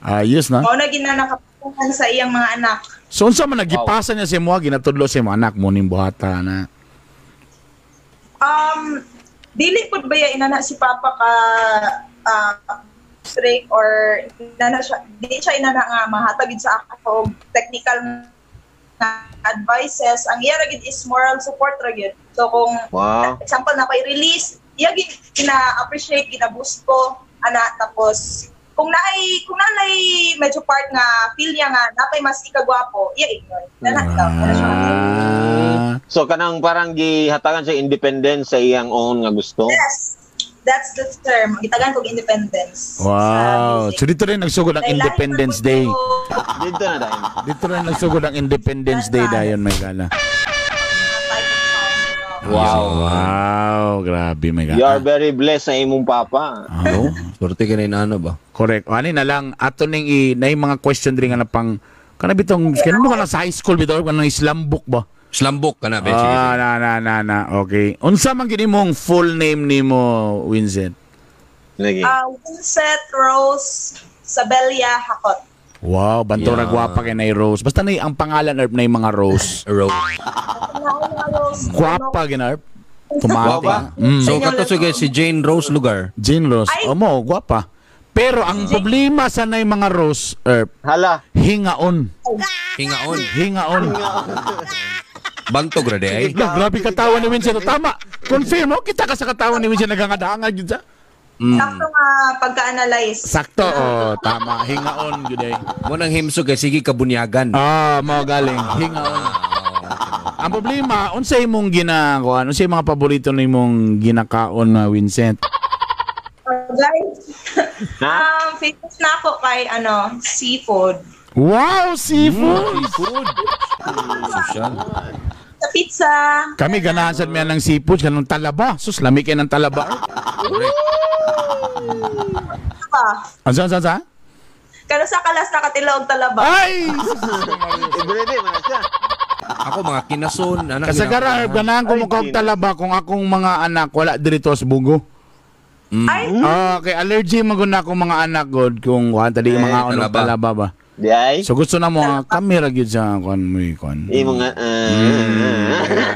Ayos na. Mao na ginanakapukan sa iyang mga anak. So unsa man nagipasa niya sa imo, ginatudlo sa imo anak mo ning buhata na. Dili pud ba ya inana si Papa ka strict or inana siya, di siya inana nga mahatag gid sa ako technical nga advices. Ang iya ra gid is moral support ra gid. So kung example na ko'y release, iya gid gina-appreciate, gina-boost ko ana, tapos kung naay medyo part nga feel niya nga napay mas ikagwapo, iya ignore. Nana daw. So kanang parang gihatagan siya independence sa iyang own nga gusto. Yes. That's the term. Gitagan kog independence. Wow. So dito rin nagsugod ang Independence Day. Dito na dayon. Dito rin nagsugod ang Independence Day dayon, may gala. Wow. Wow, grabe may gala. You are very blessed sa imong papa. No? Swerte ka na inaano ba? Correct. O, ani na lang ato ning na mga question diri nga na pang kana bitong kano ka na sa high school bitaw kanang slam book ba? Slambok ka na, be. Ah, na na na na. Okay. Unsa man gid imong full name nimo, Winsett? Lagi. Winsett Rose Sabella Hakot. Wow, bantura Yeah. gwapa kay nay Rose. Basta na ang pangalan Erp na mga Rose. Rose. Rose. Gwapa gid Erp. Tumati. Gwapa? So kato sige si Jane Rose lugar. Jane Rose. Ay. Omo, gwapa. Pero ang problema sa nay mga Rose, Erp, Hala. hingaon. Hingaon. Hingaon. Bantog ra di ay. Lah, grabe katawa ni Winsett. Tama. Confirm mo, kita ka sa katawa ni Winsett nagangadaangag jud sa. Sakto nga pagka-analyze. Sakto, oh, tama. Hingaon jud ay. Mo nang himsog kay sige kabunyagan. Ah, mao galing. Hingaon. Ang problema, unsay imong ginakuan? Unsay mga paborito nimong ginakaon na Winsett? Guys, Ha? Famous na ako kay seafood. Wow, seafood! Seafood. Social. Sa pizza. Kami ganahan sad miya ng seafood kanang talaba. Sus, lami kay ng talaba. Correct. Pa. Ansa ansa ansa? Kano sa kalas nakatila og talaba. Ay! Everyday man na siya. Ako mga kinason. Anak, Kasagara, Herb, ganahan ko Ay, mukhang talaba kung akong mga anak wala diri to sa bugo. Ay, Ah, kay allergy man gud na akong mga anak god kung kuan tadi Eh, mga ano talaba. talaba ba. Di ay. So gusto na mo kami ra gyud sa kuan mo kuan. Imo nga.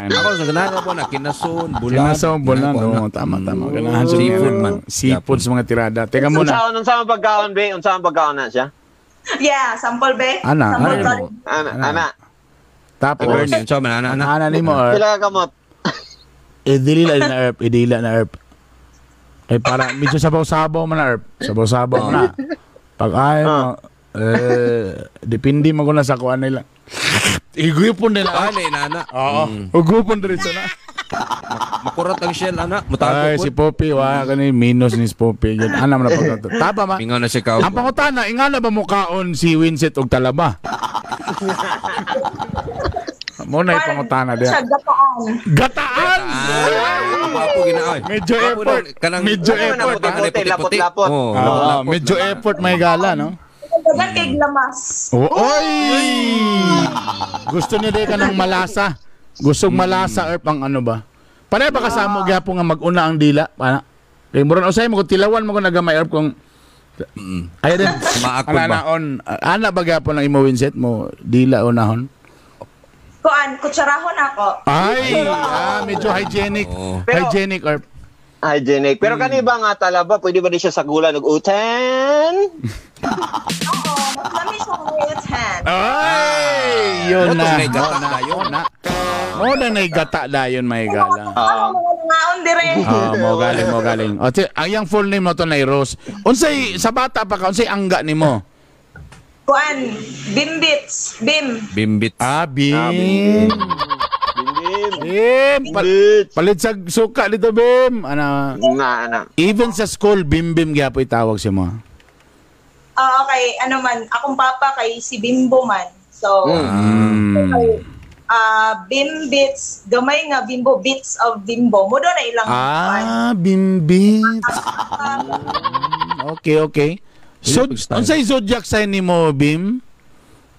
Ako sa ganahan ko na kinason, bulan. Kinason bulan, no, tama tama ganahan sa Seafood man. Seafood sa mga tirada. Teka muna. Unsa ang pagkaon be? Unsa ang pagkaon na siya? yeah, sample be. Ana, Sample ana. sorry. Ana, ana. Tapos Bernie, unsa man ana ana. ana nimo Erp. Pila ka kamot? Idili na Erp, idila na Erp. Kay para medyo sabaw-sabaw man na Erp. Sabaw-sabaw na. Pag ay depende mo na sa kuan nila. Igupon nila. Ano ana. Oo. Ugupon diretso na. Makurat ang shell ana, mutago Ay, si Poppy, wa kani minus ni si Poppy. Yun, ana man na pagkato. Tama ma. Mingaw na siya ka. Ang pangutana, ingana ba mukaon si Winsett og talaba? Mo na ipangutana Siya, diya. gataan. Gataan! Ako ginaoy. Medyo effort. Medyo effort. Puti-puti, lapot-lapot. Oh, Ah, medyo effort may gala, no? Dagan kay glamas. Oh, oy! Gusto niya din ka ng malasa. Gusto malasa erp ang ano ba? Pareha ba kasamo gyapon nga mag-una ang dila? Para kay mura usay mo kung tilawan mo kung nagamay erp kung ay din. Maakod ba? Ana on ana ba gyapon ang imo Winsett mo dila unahon? Kuan, kutsarahon ako. Ay, medyo hygienic. Oo. Pero- Hygienic erp. Hygienic. Pero kani ba nga talaba, pwede ba di siya sagulan og utan? Oo, mas lami siya with hand. Ay, yun Mo na. to gata dayon. Na. Mo na nay gata dayon may gala. Ako mga nangaon dire. Ah, mo galing, mo galing. O, ang iyang full name mo to na Rose. Unsay sa bata pa ka, unsay angga nimo? Kuan, bimbits, bim. Bimbit. Ah, Bim. Bim bim. Bim, palit sa suka dito, Bim. Ana, Na ana. even sa school, Bim Bim gyapon itawag si mo. Ah, okay, ano man, akong papa kay si Bimbo man. So, kay, Bim Bits, gamay nga Bimbo, Bits of Bimbo. Mo na ilang Ah, Bim Bits. Okay, okay. So, unsay zodiac sign nimo, Bim?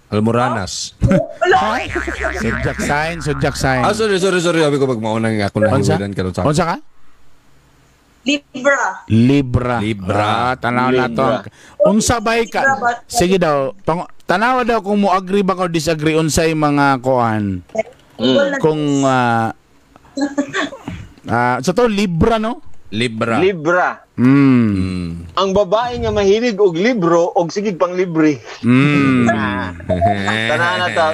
Almoranas. Wala. Zodiac sign, zodiac sign. Ah, sorry, sorry, sorry. Sabi ko pag maunang ako na Unsa? hiwiran ka sa Unsa ka? Libra. Libra. Libra. Ah, tanaw na to. Unsa bay ka? Libra ba? Sige daw, tanawa daw kung mo agree ba o disagree unsay mga kuan. Google na Kung Sa to Libra, no? Libra. Libra. Ang babae nga mahilig og libro og sigig pang libre. Tanan na to.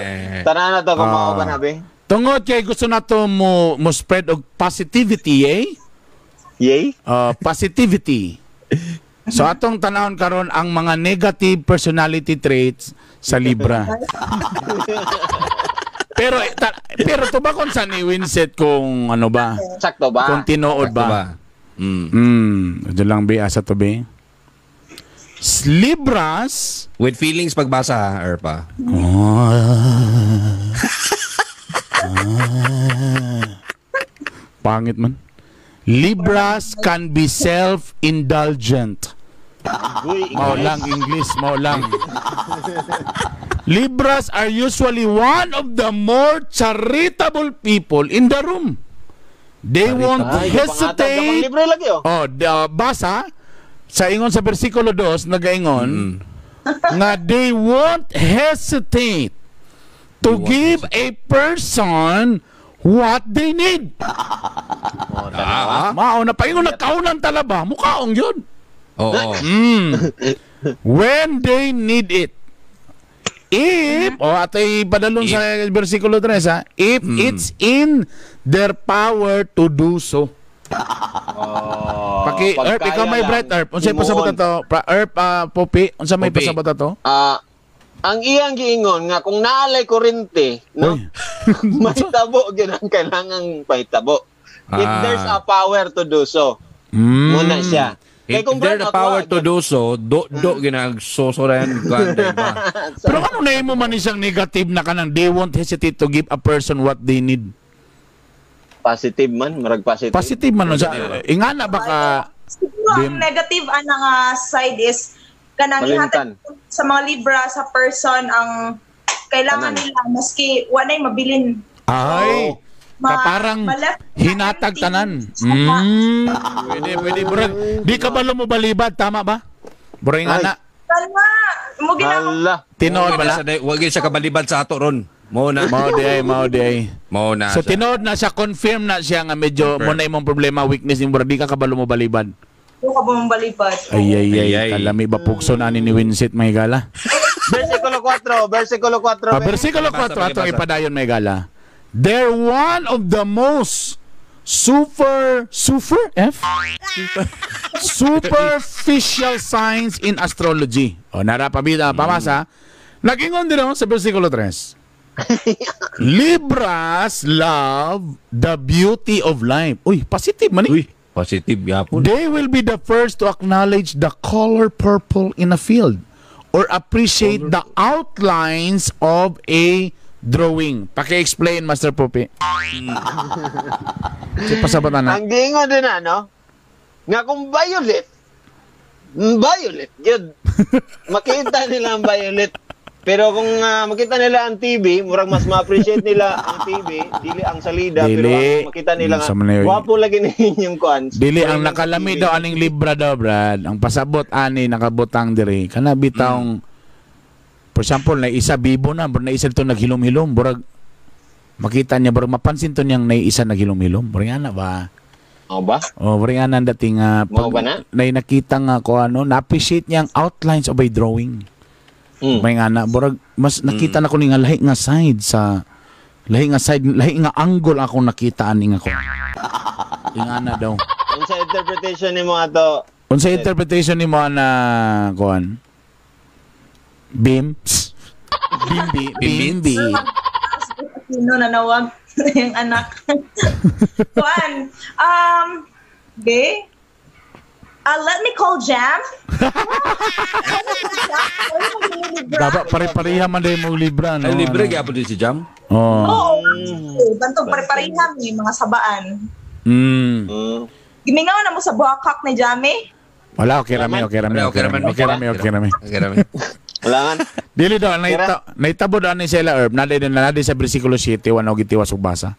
Tanan na to kung mao ba na be. Tungod kay gusto nato mo spread og positivity, eh? Yay? Positivity. So atong tanawon karon ang mga negative personality traits sa Libra. Pero pero tubakon sa ni Winset kung ano ba? Sakto ba? Kung tinuod ba? Diyan lang be asa to be. Libras with feelings pagbasa ha, Erpa. Pangit man. Libras can be self-indulgent. Mao lang English, mao lang. Libras are usually one of the more charitable people in the room. They won't hesitate. Libre lagi, oh. Oh, basa sa ingon sa bersikulo 2 nagaingon nga they won't hesitate to give a person what they need. Mao na paingon nagkaunan talaba, mukaong yun. Oo. When they need it. If, atay padalon sa bersikulo 3, ha? If it's in their power to do so. Paki, Erp, ikaw may bright, Erp. Unsay pasabot ato? Erp, Popi, unsa may pasabot ato? Ang iyang giingon nga kung naalay kurente, no? Mahitabo gyud ang kailangang pahitabo. If there's a power to do so. Muna siya. If there's a power to do so, do ginagsoso rin. Pero ano na mo man isang negative na kanang they won't hesitate to give a person what they need? Positive man, marag positive. Positive man. Ingana baka... Siguro ang negative anang side is kanang ihatag sa mga Libra sa person ang kailangan nila maski walay mabilin. Ay! Parang hinatag tanan. Pwede, pwede. Burag, di ka ba lumubalibad? Tama ba? Burag nga na. Tama. Tinood ba? Huwag siya kabalibad sa ato ron. Mao na. Mao di ay, mao di ay. Mao na. So tinood na siya, confirm na siya nga medyo mo na imong problema, weakness ni burag, di ka ba lumubalibad? Di ka ba lumubalibad? Ay, ay, ay. Kalami ba pukso na ni Winset, may gala? Versikulo 4, versikulo 4. Versikulo 4, atong ipadayon, may gala. They're one of the most superficial signs in astrology. O, narapabida, pamasa. Nagingon din sa versikulo 3. Libras love the beauty of life. Uy, positive man eh. Uy, positive yapon. They will be the first to acknowledge the color purple in a field or appreciate the outlines of a drawing. Paki-explain, Master Popi. Si pasabatan na. Ang giingon din na, no? Nga kung violet, violet, yun. Makita nila ang violet. Pero kung makita nila ang TV, murag mas ma-appreciate nila ang TV, dili ang salida, dili. Pero ang makita nila nga, wapo lagi ninyong kuan. Dili, ang nakalami daw, aning Libra daw, Brad. Ang pasabot, ani, nakabutang diri. Kana bitawng, for example, na isa bibo na, na isa ito naghilom-hilom, burag makita niya, burag mapansin to niyang na isa naghilom-hilom. Burag nga na ba? Oo ba? O, burag nga na ang dating, pag na nakita nga ko, ano, na-appreciate niya ang outlines of a drawing. May nga na, burag, mas nakita na ko ni nga lahi nga side sa, lahi nga side, lahi nga angle akong nakitaan ni nga ko. Nga na daw. Unsa interpretation ni mo ato? Unsa interpretation ni mo na, kuan? Bim. Bimbi. Bimbi. Sino nanawag yung anak? Kuan. Be? Let me call Jam. Dapat pare-pareha man din mo Libra, no? Ay, libre kaya po din si Jam? Oo. Bantog pare-pareha may mga sabaan. Gimingaw na mo sa buhakak ni Jame? Wala, okay rami, okay rami. Okay rami, okay rami, okay rami. Okay rami. Wala man. Dili daw, naitabo daw ni Sela Herb, nadi sa versikulo 7, wano gitiwas ug basa.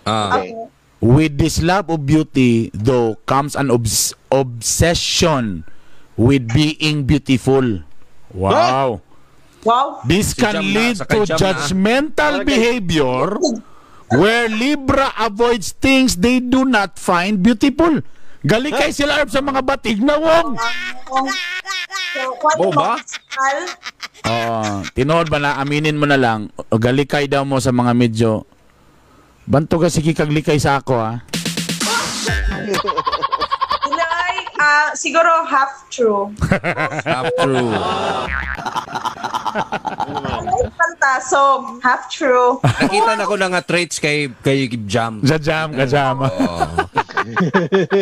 Okay. With this love of beauty, though, comes an obsession with being beautiful. Wow. Wow. This can lead to judgmental behavior Where Libra avoids things they do not find beautiful. Galikay sila Arb sa mga batig na wong. So, Mo ba? Oo, tinuod ba na aminin mo na lang, o galikay daw mo sa mga medyo banto ka sige kaglikay sa ako ah. Ilay, siguro half true. Half true. Kanta, so half true. Nakita na ko na nga traits kay Jam. Sa jam ka jam. Oo.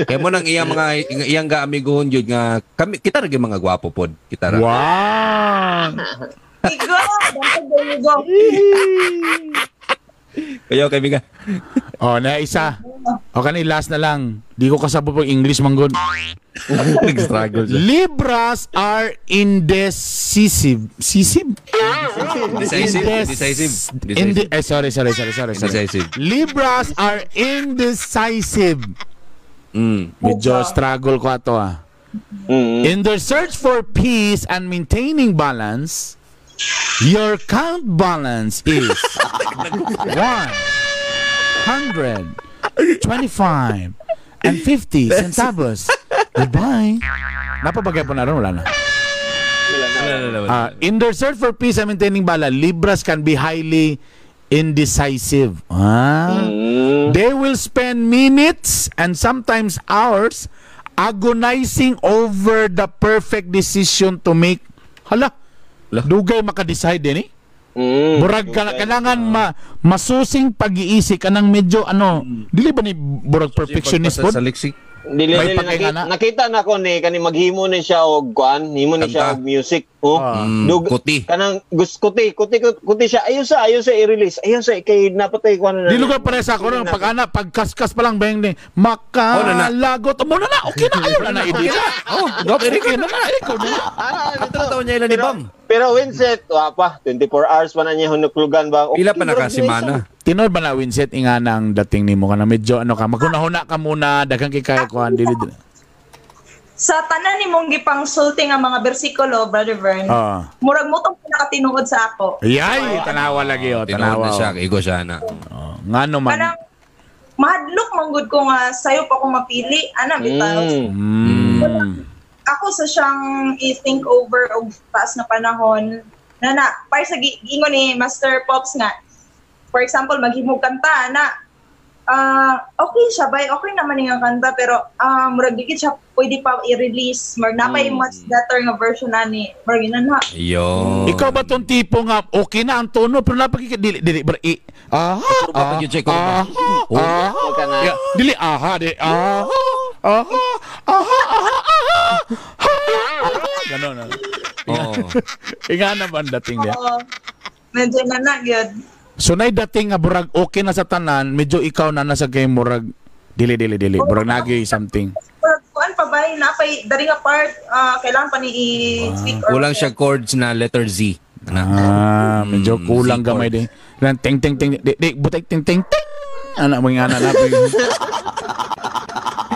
Kaya mo nang iyang mga iyang ga amigohon yun nga kami kita ra gyud mga gwapo pod. Kita ra. Wow. Igo, bantog igo. Kayo kaibigan. Oh, na isa. O kani last na lang. Di ko kasabot pag English manggod. Nag-struggle siya. Libras are indecisive. Sisib? Decisive. Decisive. Sorry. Indecisive. Libras are indecisive. Medyo struggle ko ato ah. In their search for peace and maintaining balance, your count balance is 125 and 50 centavos. Goodbye. Napabagay po na ron, wala na. In their search for peace and maintaining balance, Libras can be highly indecisive. They will spend minutes and sometimes hours agonizing over the perfect decision to make. Hala, dugay makadecide din eh. Murag kailangan masusing pag-iisip kanang medyo ano, dili ba ni murag perfectionist pod? Sa leksik. Dili, May dili, pagkingana. nakita na ko ni kani maghimo ni siya og kuan, himo ni siya og music. Oh. Kuti. Kanang kuti kuti siya. Ayo sa i-release. Ayo sa kay napatay kuan na. Di lugar pare sa ako ron pag ana pagkaskas pa lang bang ni makalagot mo na na okay na ayo na na edit. Oh, go okay na na record na. Ato taon niya ila ni Bam. Pero Winset, wa pa 24 hours pa na niya hunuklugan ba. Pila pa na ka semana. Tinod ba na Winset inga nang dating nimo kana medyo ano ka maghunahuna ka muna daghang kay kay kuan dili. Sa tanan nimong gipangsulti nga mga bersikulo, Brother Vern. Murag mo tong pinakatinuod sa ako. Yay, tanawa lagi oh, tanawa tanawa. Na siya, igo siya na. Ngano man. Kanang mahadlok manggod ko nga sayo pa ko mapili, ana bitaw. Ako sa siyang i-think over og taas na panahon na na para sa giingon ni Master Pops nga. For example, maghimog kanta na okay siya bay, okay naman yung kanta pero murag gid siya pwede pa i-release, murag napay much better nga version ani, murag inana. Yo. Ikaw ba tong tipo nga okay na ang tono pero napagiki dili dili i aha dili aha di aha aha aha aha ganon na. Oo. Inga na ba ang dating niya? Medyo na na gyud. So nay dating nga burag okay na sa tanan, medyo ikaw na nasa game murag dili dili dili, murag nagi something. Kuan pa ba napay dari nga part kailangan pa ni i-speak or kulang siya chords na letter Z. Medyo kulang gamay din. Lang ting ting ting di, di butay ting ting ting. Ana mga ana na.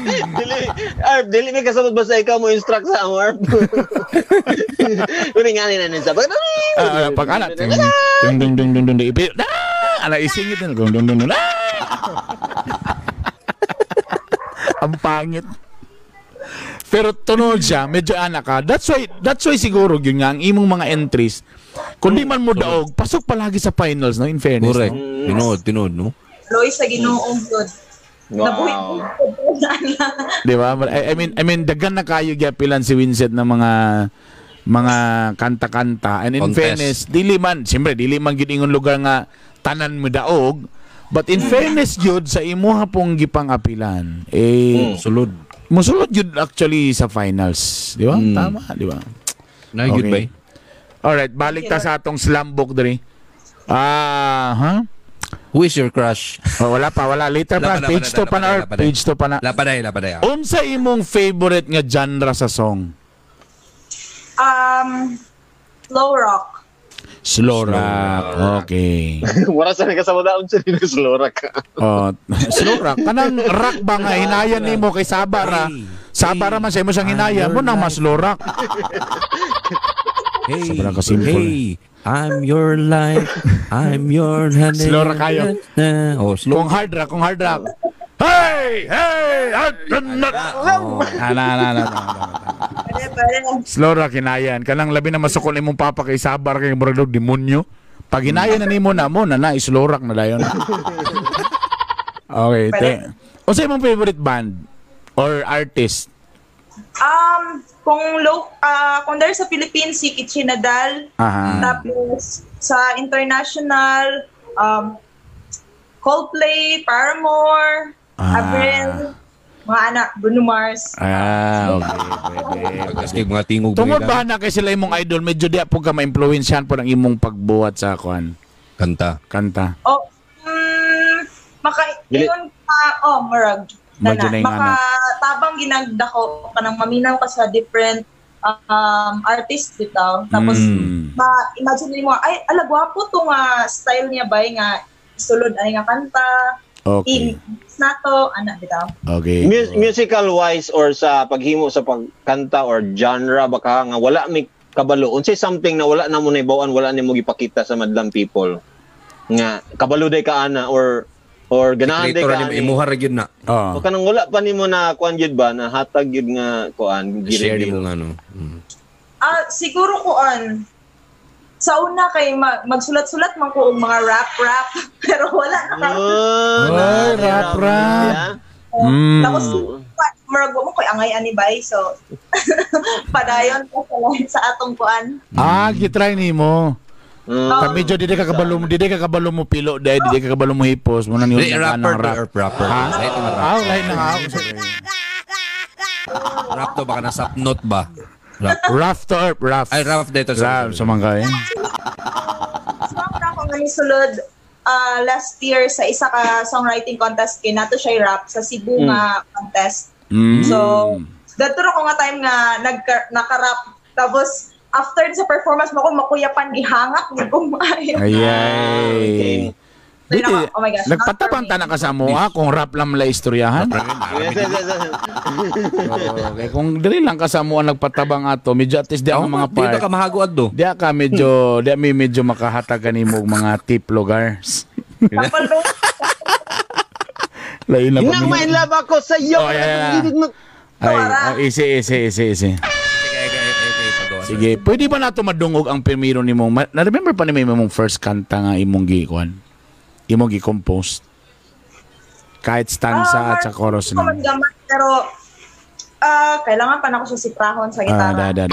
Dili, Arp, dili may kasabot basta ikaw mo instruct sa amo, Arp. Kuning nga ni sa pag ana ting ting ding ding ding ding ding. Ana isingit na ding ding ding. Ang pangit. Pero tunod siya, medyo ana ka. That's why siguro yun nga ang imong mga entries. Kung di man mo daog, pasok palagi sa finals, no? In fairness. Correct. No? Tinod, no? Loy sa Ginoong God. Wow. Di ba? I mean daghan na kayo giapilan si Winset ng mga kanta-kanta. And in contest. Fairness, dili man, siyempre dili man gid ingon lugar nga tanan mo daog, but in fairness gyud sa imuha pong gipang-apilan, eh sulod. Musulod gyud actually sa finals, di ba? Tama, di ba? Na gyud bay. Alright, balik ta sa atong slam book diri. Ha? Who is your crush? Oh, wala pa, wala. Later pa. Page 2 pa na. Page 2 pa na. Lapaday. Unsa imong favorite nga genre sa song? Slow rock. Slow rock. Okay. Wala sa nagkasama daon sa nila slow rock. Oh, slow rock. Kanang rock ba nga hinayan nimo kay Saba ra? Saba ra man sa imo siyang hinaya mo nang mas slow rock. Hey, Sobrang kasimple. Hey, I'm your life. I'm your Slow ra kayo. Oh, slow. Kung hard rock, kung hard rock. Hey! Hey! Ana. Pwede. Slow ra kinayan. Kanang labi na masukol imong papa kay sabar kay murag og demonyo. Pag hinayan na nimo na mo na na slow rock na dayon. Okay, te. Unsa imong favorite band or artist? Kung kung there sa Philippines si Kitchi Nadal. Aha. Tapos sa international Coldplay, Paramore, Avril, mga anak, Bruno Mars. Ah, okay, pwede. Kasi mga tingog Tungod ba na kay sila imong idol, medyo di po ka ma-influensyahan po ng imong pagbuhat sa kuan Kanta. kanta. Oh, maka ingon ka, oh, murag. Medyo na yung Makatabang ginagdako kanang maminaw ka sa different artist bitaw. Tapos ma-imagine mo, ay ala gwapo to nga style niya bay nga sulod ay nga kanta. Okay. Na to ana bitaw. Okay. Musical wise or sa paghimo sa pagkanta or genre baka nga wala mi kabalo. Unsay something na wala na mo naibawan, wala nimo gipakita sa madlang people. Nga kabalo day ka ana or ganahan day ka ani. Imuha ra gyud na. O kanang wala pa nimo na kuan gyud ba na hatag gyud nga kuan share nimo nga no. Siguro kuan sa una kay magsulat-sulat man ko og mga rap pero wala na. Oy, rap. Tapos murag mo koy angay ani bay so padayon ko sa atong kuan. Gitry nimo. Ta medyo dili ka kabalo mo pilo dai dili ka kabalo mo hipos mo na niyo rapper rapper. Lain na nga. Rap to baka nasa note ba? Rough to earth, rough. Ay, rough dito. Rough, sa mga eh. Song na ako nga nisulod last year sa isa ka songwriting contest kay nato siya rap sa Cebu nga contest. So, dadto ra ko nga time nga naka-rap. Tapos, after sa performance mo ko makuyapan gihangak ni kong maayo. Ayay. Dili, oh my gosh, nagpatabang ta na ka sa mo kung rap lang la istoryahan. Okay, kung dili lang ka sa mo nagpatabang ato, medyo at least di ang mga part. Dito ka mahago adto. Di ka medyo, di mi medyo makahatag kanimo og mga tip lugar. Lain na pa. Nang love ako sa iyo. Ay, easy. Sige, pwede ba nato madungog ang primero nimong na-remember pa nimo imong first kanta nga imong gikuan? Imong gi-compose? Kahit stanza at sa chorus na. Pero kailangan pa na ako sa siprahon sa gitara. Da.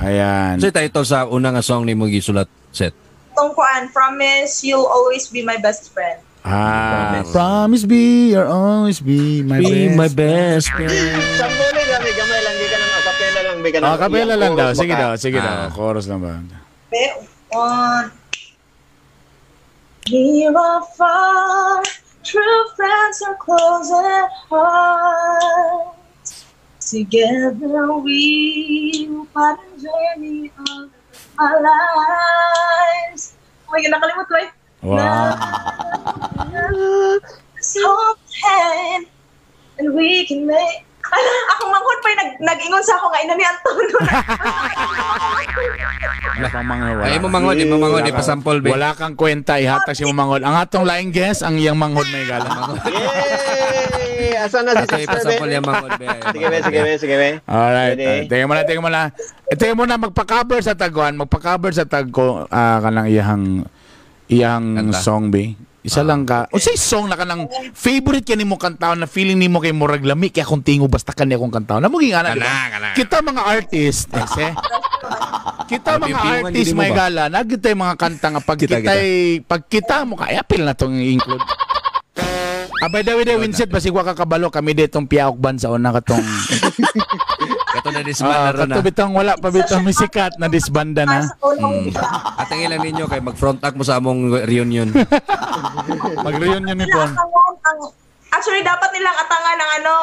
Ayan. So title sa una nga song nimo gisulat set. Tong kuan, Promise You'll Always Be My Best Friend. Promise be you'll always be my be my best friend. Sambole gamay gamay lang di ka nang acapella lang be ka nang. Acapella lang daw. Sige daw. Chorus lang ba? One. Near or far, true friends are close at heart. Together we will find a journey of our lives. Oh my God, nakalimot ko eh. Wow. Let's hold hand and we can make. Akong manghod pa yung nag-ingon sa ako nga ina ni Antonio. Ay, mo manghod, ipasample be. Wala kang kwenta, ihatag si mo manghod. Ang atong laing guest, ang iyang manghod may gala. Yay! Asa na si Sister be? Ipasample yung manghod be. Sige be. Alright. Tingnan mo na. Tingnan mo na, magpa-cover sa taguan, magpa-cover sa tagko kanang iyang song be. Isa lang ka. O say song na kanang favorite ka nimo kantaon na feeling nimo kay murag lami kay akong tingo basta kani akong kantaon. Namo ging ana, di ba? Kita mga artist, ese. Kita mga artist may gala, nagitay mga kanta nga pag kita mo kaya apil na tong i-include. By the way, Winsett, basig wa ka kabalo kami ditong Piaok Band sa una katong kato na disbanda ron na. Kato bitong wala pa bitong misikat na disbanda na. At ang ilan ninyo kay mag-front act mo sa among reunion. Mag-reunion ni Pon. Actually dapat nilang atangan ang ano,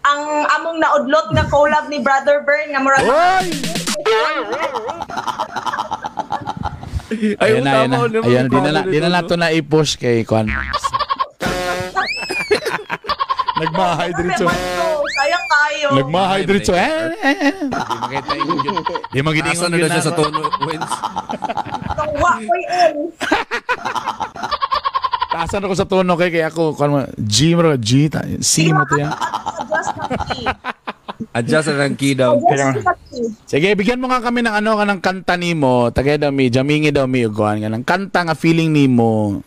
ang among naudlot nga collab ni Brother Bern nga murag. Oy! Ayun na. Ayun, di na nato na i-push kay Kwan. Nagmahay diretso. Sayang tayo. kaayo. Nagmahay diretso. Di makita ingon yun. Di magidingon Asa na yun daw siya sa ako. tono, Wins? Wa ko'y L. Taasan ako sa tono kay kaya ako kuan mo, G mo G C mo to yan. Adjust ng key. Adjust na ng key down. Adjust ng key. Sige, bigyan mo nga kami ng ano kanang kanta nimo. Tagay daw mi, jamingi daw mi ug kuan kanang kanta nga feeling nimo.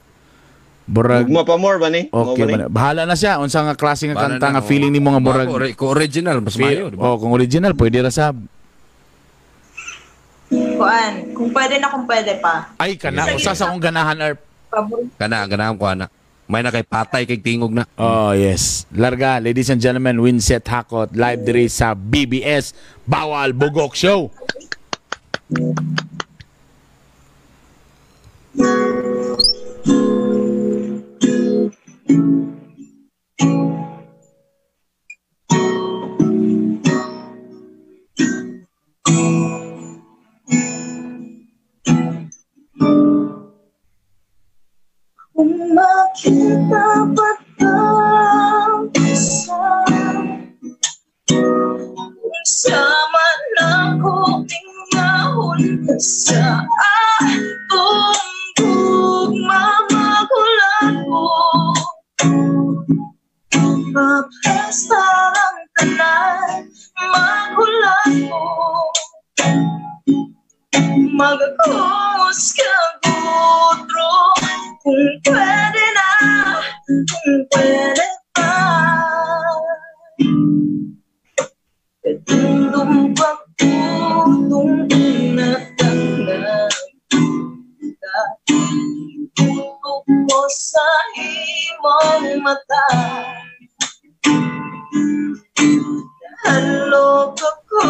Burag Ugma pa more ba ni? okay Mo ba ni? ba na? Bahala na siya unsa nga klase nga Bahala kanta na, nga feeling nimo nga murag. Kung original, mas mayo, di ba? Oh, kung original pwede ra sab. Kuan, kung pwede na kung pwede pa. Ay kana usa sa akong ganahan Erp. Paborito. Kana, ganahan ko ana. May na kay patay kay tingog na. Oh, yes. Larga, ladies and gentlemen, Winset Hakot live diri sa BBS Bawal Bugok Show. Kung makita pa sa kung sama na ko tingahon sa atong gugma magulat ko maplasta ang tanan magulat ko magakos kang otro kung pwede na, kung pwede pa. Katundong pagtutong natanggap Tutok ko sa imong mata. Nahalok ako,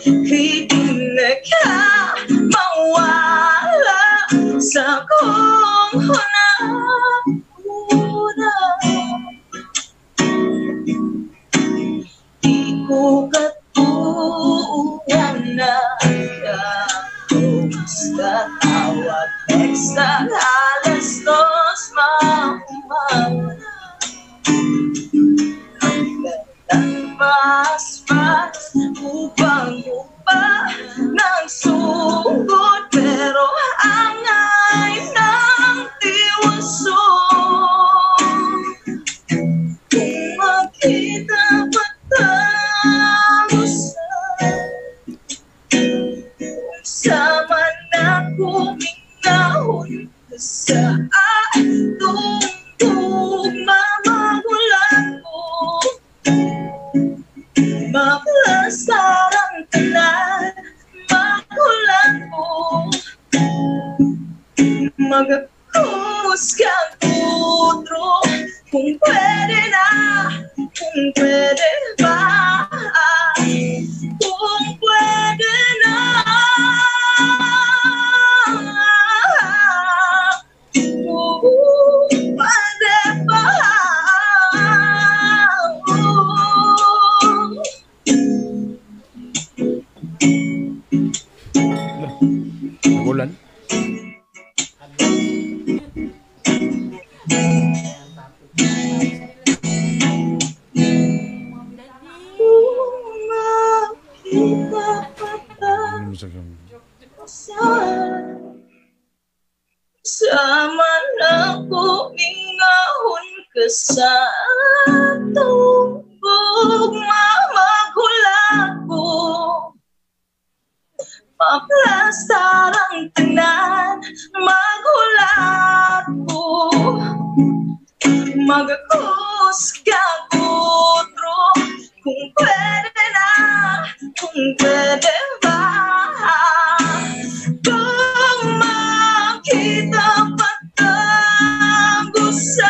kay di na ka mawala sa kong huna-huna. Di ko katuuan na kamusta tawag text na alas dos maumang. Paspas upang upa ng sugod pero angay ng tiwaso. Kung makita pa tayo sa kung sama na kumingahon sa atong gugma magulat ko. Maplastar ang tanan, magulat ko. Magakos kang utro, kung pwede na, kung pwede ba, kung pwede na. Kung pwede pa. Nagulan. Kung makita pa tayo sama na kumingahon ka sa atong gugma magulat ko. Maplastar ang tanan, magulat ko. Magakos kang utro, kung pwede na, kung pwede ba. Kung makita pa tayo sa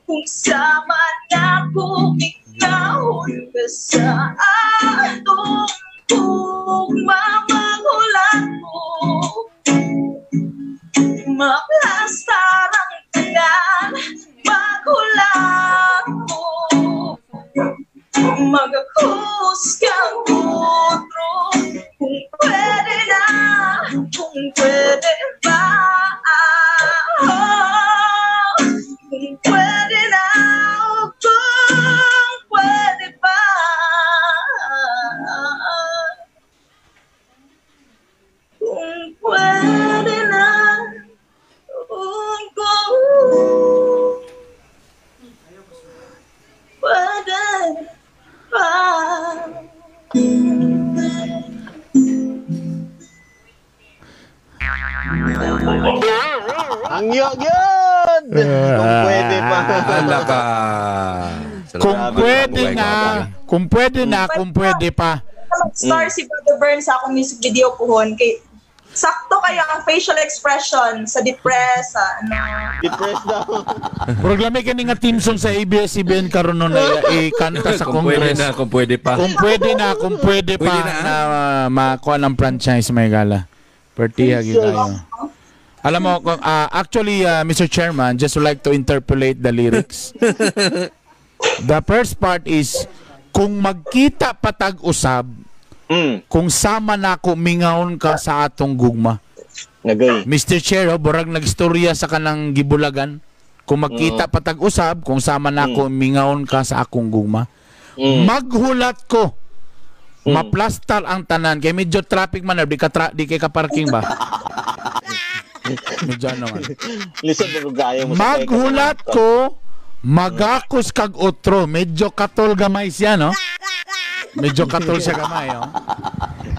kung sama na kumingahon ka sa atong gugma magulat ko. Maplastar ang tanan, magulat ko. Magakos kang utro, kung pwede na, kung pwede ba. Kung pwede na, kung pwede Ang gyud! Kung pwede pa. Ala ka. Kung pwede na, kung pwede na, kung pwede pa. Star si Brother Bern sa akong music video puhon kay sakto kayo ang facial expression sa depressed, sa ano. Depressed daw. Programe kini nga team song sa ABS-CBN karon no na ikanta sa Kung pwede Congress. na, kung pwede pa. Kung pwede na, kung pwede pa Pwede na, na makuha ng franchise may gala. Pertiha gyud kayo. Alam mo, kung, actually, Mr. Chairman, just would like to interpolate the lyrics. The first part is, kung magkita patag usab, kung sama na ako mingawon ka sa atong gugma. Nagay. Mr. Chair, oh, burag nagstorya sa kanang gibulagan. Kung magkita patag usab, kung sama na ako mingawon ka sa akong gugma. Maghulat ko. Maplastar ang tanan kay medyo traffic man di ka di kay ka parking ba. Medyo ano man. Lisod na kayo mo. Maghulat ko, magakos kag otro. Medyo katol gamay siya, no? Medyo katol siya gamay, oh.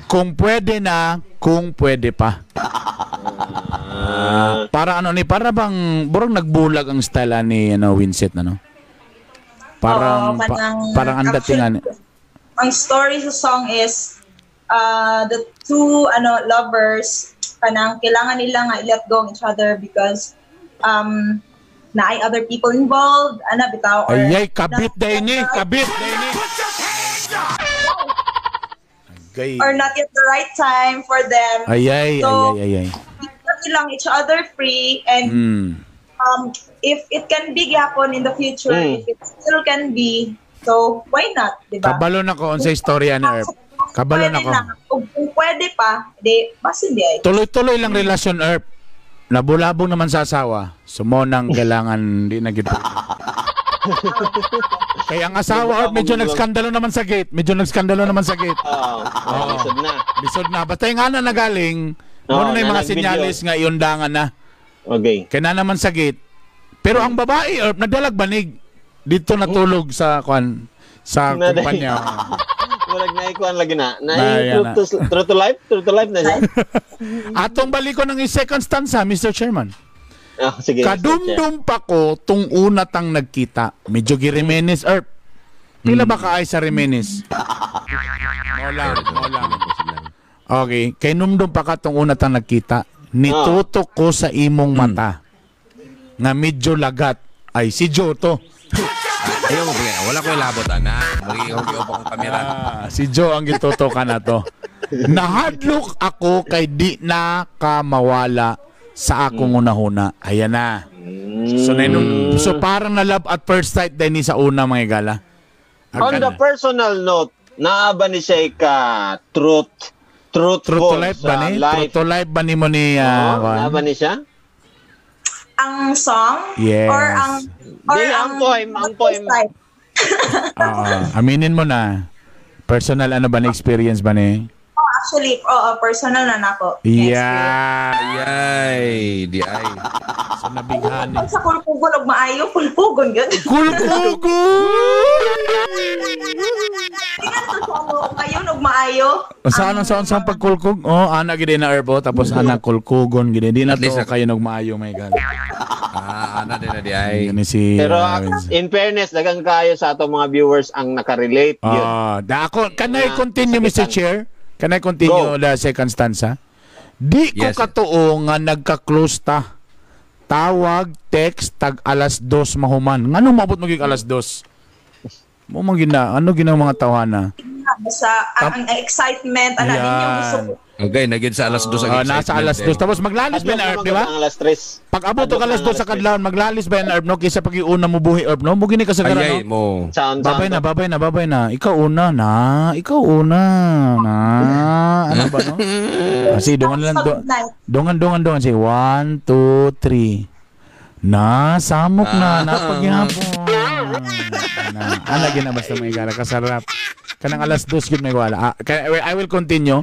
Kung pwede na, kung pwede pa. Para ano ni, para bang burong nagbulag ang style ni ano Winset ano. Parang Oo, parang ang datingan. Ang story sa song is the two ano lovers kanang kailangan nila nga i-let go of each other because naay other people involved ana bitaw or Ay, ay, kabit day ni, kabit day ni. Agay. or not yet the right time for them. Ay, ay, So, ay, ay, ay. Let lang each other free and if it can be gyapon in the future, if it still can be, so why not, di ba? Kabalo na ko sa istorya ni Erp. Kabalo na ko. Kung pwede pa, di, basin di ay. Tuloy-tuloy lang relasyon, Erp. Nabulabong naman sa asawa. Sumonang kailangan di na gid. Kaya ang asawa, Erp, medyo nagskandalo naman sa gate. Medyo nagskandalo naman sa gate. Oo. Lisod na. Lisod na. Basta yung ana na galing, muna na yung mga sinyalis nga iundangan na. Okay. Kaya na naman sa gate. Pero ang babae, Erp, nagdalag banig. Dito natulog sa kwan sa kumpanya. Murag na ikuan lagi na. Na true to life? True to life na siya. Atong balikon ng second stanza, Mr. Chairman. Oh, sige. Kadumdum pa ko tung una tang nagkita. Medyo giremenes, Erp. Pila ba ka ay sa remenes? Mo lang. Okay. Kay numdum pa ka tung una tang nagkita. Nitutok ko sa imong mata. Nga medyo lagat. Ay, si Joe to. Ayaw, wala ko ilabot, ana. Magiging pa kong kamera. Si Joe ang gitutokan na to. Nahadlok ako kay di na ka mawala sa akong unahuna. Ayan na. So, so parang na love at first sight din ni sa una, mga gala. On the personal note, naaba ni siya ka truth to life ba ni? Truth to life ba ni mo ni? Naaba ni siya? Ang song? Yes. Or ang ang poem. Aminin mo na. Personal ano ba na experience ba ni? Oh, actually, personal na nako. Yeah. Ay, di ay. So nabighani. Sa kulpugon og maayo, kulpugon gyud. Kulpugon. Tingnan to sa ano, kayon og maayo. Sa anong sa pagkulkog? Oh, ana gid na herbo tapos ana kulkugon gid. Di na to kayon og maayo, my God. Ana din na di ay. Si, pero in fairness, daghang kayo sa atong mga viewers ang nakarelate gyud. Ako, can I continue, Mr. Chair? Can I continue the second stanza? Di ko katuo nga nagka-close ta. Tawag, text, tag 2:00 mahuman. Ngano maabot mo gig 2:00? Mo man gina, ano ginang mga tawhana? Sa ang excitement, ana din yung gusto ko. Okay, naging sa 2:00 ang excitement. Nasa 2:00. Tapos maglalis ba na, Erp, di ba? Pag abot og 2:00 sa kadlawon, maglalis ba na, Erp, no? Kaysa pag iuna mo buhi, Erp, no? Mo gini ka sa garano. Ay, mo. Babay na, babay na, babay na. Ikaw una na. Ikaw una na. Ano ba, no? Kasi dungan lang. Dungan. Sige, 1, 2, 3. Na, samok na. Napaghihapon. Ana, gina basta may gara. Kasarap. Kanang 2:00 yun may wala. I will continue.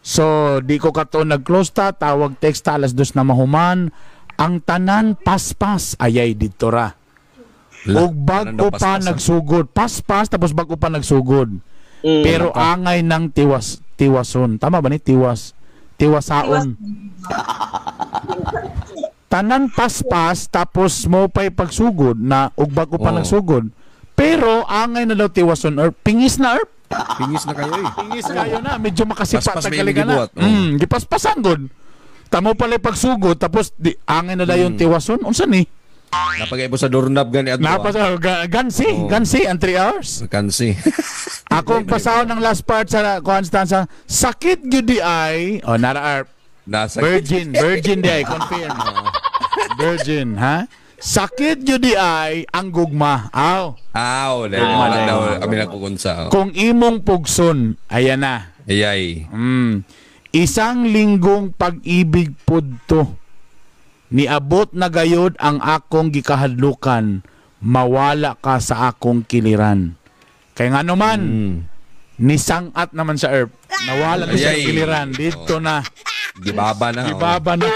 So, di ko kato nag-close ta, tawag text ta, 2:00 na mahuman. Ang tanan, paspas. Ayay, dito ra. Ug bago pa nagsugod. Paspas, tapos bago pa nagsugod. Pero angay ng tiwason. Tama ba ni? Tiwas. Tiwasaon. Tanan paspas tapos mo pa'y pagsugod na ug bago pa nagsugod. Pero angay na daw tiwason or pingis na erp. Pingis na kayo eh. Pingis kayo na, medyo makasipa tagali ka na. Gipaspasan gud. Tamo pala pagsugod tapos di angay na dayon tiwason. Unsa ni? Napagay po sa doorknob gani adto. Napasa gansi, gansi ang 3 hours. Gansi. Akong pasahon ng last part sa kuan stanza, sakit gyud di ay. Oh, nara erp. Nasa virgin, virgin di ay confirm. Virgin, ha? Sakit gyud di ay ang gugma. Aw. Aw, wala daw kami nagkukunsa. Kung imong pugson, ayan na. Ayay. Isang linggong pag-ibig pudto. Niabot na gayod ang akong gikahadlukan, mawala ka sa akong kiliran. Kaya nga naman, nisangat naman sa erp. Nawala na sa kiliran. Dito na. Gibaba na. Gibaba na.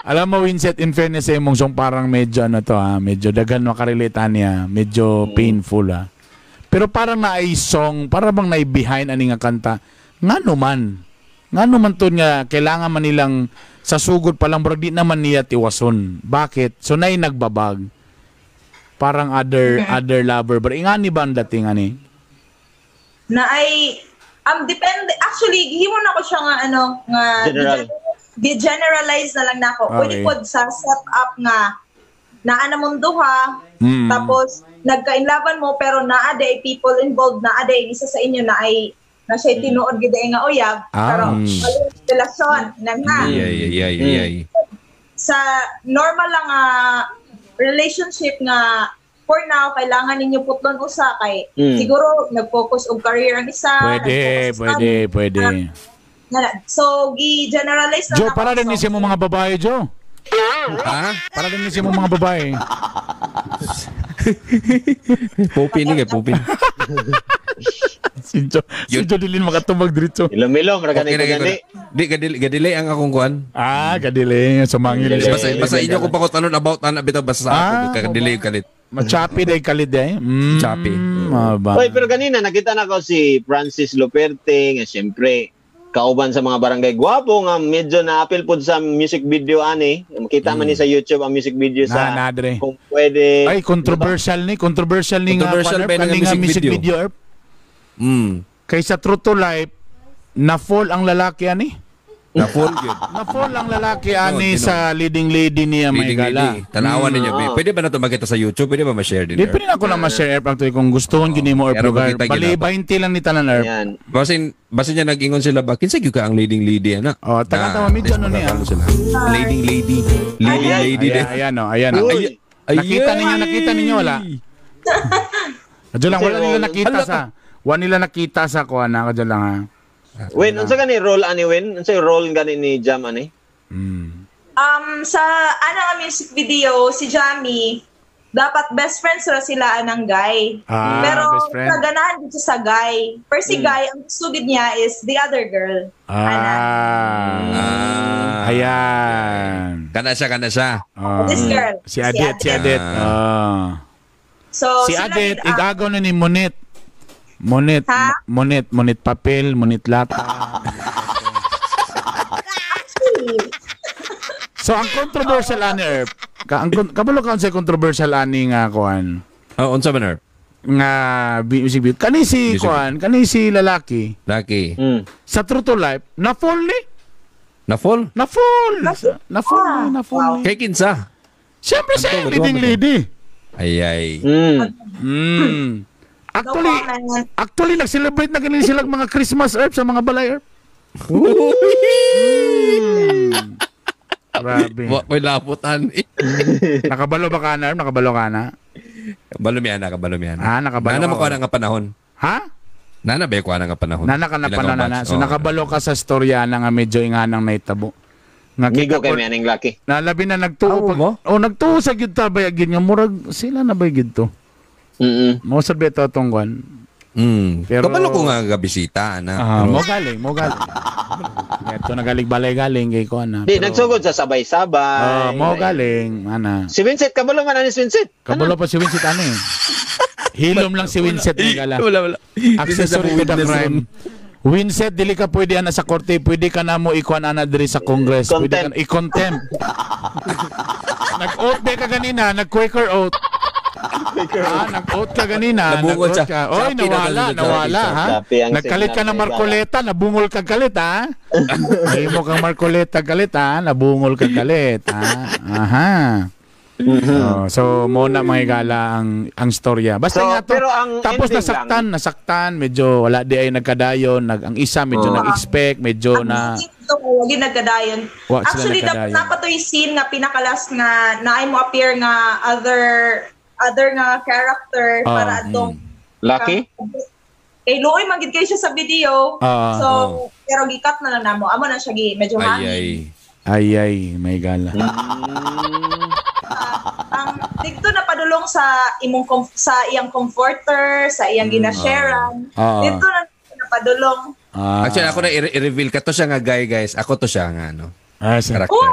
Alam mo, Winsett, in fairness sa imong song, parang medyo ano to ha, medyo daghan makarelate niya, medyo painful ha. Pero parang naay song, parang bang naay behind ani nga kanta. Ngano man to nga kailangan man nilang sa sugod pa lang murag di naman niya tiwason. Bakit? So naay nagbabag. Parang other lover. But ingani ba ang dating ani? Naay depende actually gihimo na ko siya nga ano nga general. Gi-generalize na lang nako. Okay. Pwede pod sa setup nga naa na mong duha, tapos nagkainlaban mo pero naa day people involved, naa day isa sa inyo na ay na siya tinuod gid nga uyab, pero wala relasyon nang ha. Yeah. Sa normal lang relationship nga for now kailangan ninyo putlon usa kay siguro nag-focus og career ang isa. Pwede. So, gi-generalize na. Jo, para din ni siya mo mga babae, Jo. Ha? Para din ni siya mo mga babae. Pupin ni kay pupin. Si Jo dilin makatubag diretso. Ilom-ilom ra gani gani. Di gadili ang akong kuan. Ah, gadili sumangil. Basta inyo ko pakutanon about ana bitaw basta sa ako kadili kalit. Machapi day kalit day. Chapi. Oy, pero ganina nakita na ko si Francis Loperte nga siyempre kauban sa mga barangay gwapo nga medyo na-appeal pod sa music video ani. Makita man ni sa YouTube ang music video sa kung pwede. Ay, controversial ni nga music video. Kaysa true to life, na-fall ang lalaki ani. Na-fall yun. Na-fall ang lalaki ani sa leading lady niya may gala. Tanawan ninyo. Pwede ba na ito makita sa YouTube? Pwede ba ma-share din? Di pwede na ako na ma-share actually kung gustuhon gini mo or lugar. Bali 20 lang ni tanan Erp. Basin niya nag-ingon sila ba? Kinsa gyud ka ang leading lady ana? Oh, taga-tawa medyo ano niya. Leading lady. Leading lady. Ayan oh, ayan. Nakita ninyo wala? Kadyo lang wala nila nakita sa. Wala nila nakita sa kuan na kadyo lang ha. Wen, unsa gani role ani Wen? Unsa role gani ni Jam ani? Sa ana nga music video si Jamie dapat best friends ra sila anang guy. Pero naganahan dito sa guy. Pero si guy ang sugid niya is the other girl. Ayan. Kana siya. This girl. Si Adet, si Adet. So si Adet igagaw na ni Monet. Monet, Monet papel, Monet lata. So ang controversial ani Erp, kabalo ka sa controversial ani nga kuan. Oh, unsa man Erp? Nga music video. Kani si kuan, kani si lalaki. Laki. Sa true to life, na fall ni. Na fall? Na fall. Na fall, na fall. Kay kinsa? Siyempre sa leading lady. Ay. Actually, nag-celebrate na ganun silang mga Christmas Erp sa mga balay Erp. Grabe. May laputan. Nakabalo ba ka na, Erp? Nakabalo ka na? Kabalo miya na, kabalo miya na. Ah, nakabalo. Nana mo ko na nga panahon. Ha? Nana ba ko na nga panahon? Nana ka na panahon na. So nakabalo ka sa storya na nga medyo inganang naitabo. Migo kay mi aning laki. Nalabi na nagtuo pag. Oh, nagtuo sa gyud ta ba gyud nga murag sila na ba gyud to. Mo sad beto atong kwan. Pero kabalo ko nga gabisita ana. Mo galing, mo galing. Ito nagalig balay galing kay ko ana. Di nagsugod sa sabay-sabay. Mo galing ana. Si Vincent kabalo man ani si Vincent. Kabalo pa si Vincent ani. Hilom lang si Vincent ni gala. Wala wala. Accessory to the crime. Winset, dili ka pwede ana sa korte, pwede ka na mo ikuan ana diri sa Congress. Pwede ka i-contempt. Nag-oath ka ganina, nag-Quaker oath. Nag-oath ka ganina, nag-oath ka. Oy, nawala, ha? Nagkalit ka ng Marcoleta, nabungol ka galit, ha? Hindi mo kang Marcoleta galit, ha? Nabungol ka galit, ha? Aha. Oh, so mo na mga igala ang storya. Basta so, nga to, pero ang tapos nasaktan, medyo wala di ay nagkadayon, ang isa medyo nag-expect, medyo na wagi nagkadayon. Actually dapat to yung scene nga pinakalas nga naay mo appear nga other nga character para atong Lucky. Kay luoy man gid kay siya sa video. So pero gikat na lang namo. Amo na siya gi medyo hangin. Ay, may gala. Ang dito napadulong sa imong sa iyang comforter, sa iyang ginasharean. Dito na napadulong. Actually ako na i-reveal ka to siya nga guy, guys. Ako to siya nga ano. Character.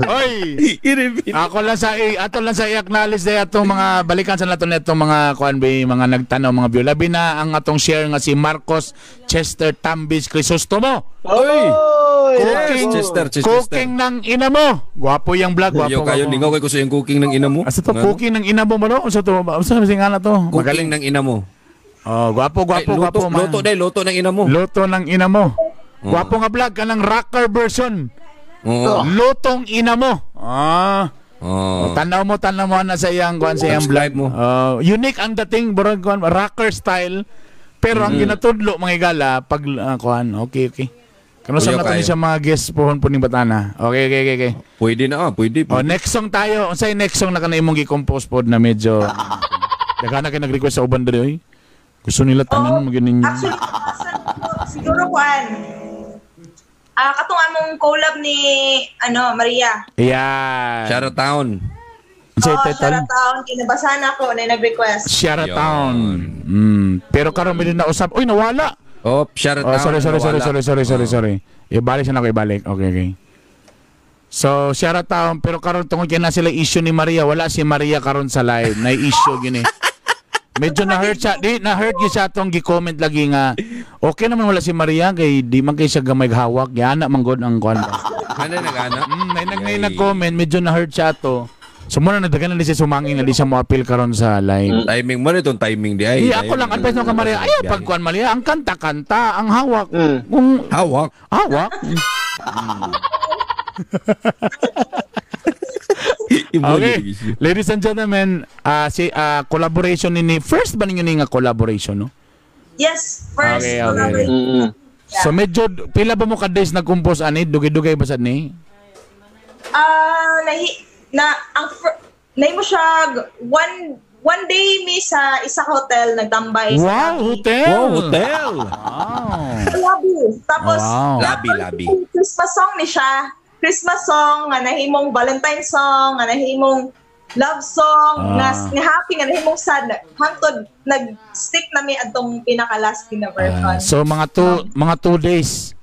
Oy, i-reveal. Ako lang sa ato lang sa i-acknowledge day atong mga balikan sa nato netong mga kuan ba mga nagtanaw mga view. Labi na ang atong share nga si Marcos Chester Tambis Crisostomo. Oy. Cooking, Chester. Cooking ng ina mo. Gwapo yung vlog, gwapo. Kayo ningaw kay ko sa yung cooking ng ina mo. Asa to cooking ng ina mo mo? Asa to? Asa nga na to? Cooking ng ina mo. Oh, gwapo, gwapo, gwapo. Luto day, luto ng ina mo. Luto ng ina mo. Gwapo nga vlog kanang rocker version. Lutong ina mo. Tanaw mo na sa iyang kuan sa iyang vlog mo. Unique ang dating burag kuan rocker style. Pero ang ginatudlo mga igala pag kuan, okay. Kano sa nato ni sa mga guest pohon po ning Batana. Okay. Pwede na, pwede. Oh, next song tayo. Unsay next song na kana imong gi-compose pod na medyo daghan na kay nag-request sa uban diri oy. Gusto nila tanan mo gyud ninyo. Actually, siguro kuan. Katong among collab ni ano Maria. Yeah. Sharatown. Unsay title? Sharatown, kinabasahan ako na nag-request. Sharatown. Pero karon medyo nausap. Uy, nawala. Oh, Sharatown. Sorry. Ibalik siya na ako, ibalik. Okay. So, Sharatown, pero karon tungod kay na sila issue ni Maria, wala si Maria karon sa live. Na issue gini. Medyo na-hurt siya. Di, na-hurt gyud siya atong gi-comment lagi nga okay naman wala si Maria kay di man kay siya gamay hawak. Yana man gud ang kuan. Ano nag-ana? May nag-comment, medyo na-hurt siya ato. So muna nagdagan na di siya sumangin na di siya mo-appeal karon sa live. Timing mo nitong timing di ay. Ako lang advice mo ka Maria. Ayaw pagkuan Maria, ang kanta-kanta, ang hawak. Kung hawak. Hawak. Okay, ladies and gentlemen, si collaboration ni first ba ninyo ni nga collaboration, no? Yes, first collaboration. Yeah. So medyo pila ba mo ka days nag-compose ani? Dugay-dugay ba sad ni? Nahi mo siya one day mi sa isa hotel nagtambay. Wow, hotel. Wow, hotel. Wow. Labi. Tapos wow. Labi. Christmas song ni siya. Christmas song, nga nahimong Valentine song, nga nahimong love song, nga happy, nga nahimong sad. Hangtod nag-stick na mi adtong pinaka-last na version. So mga 2 days.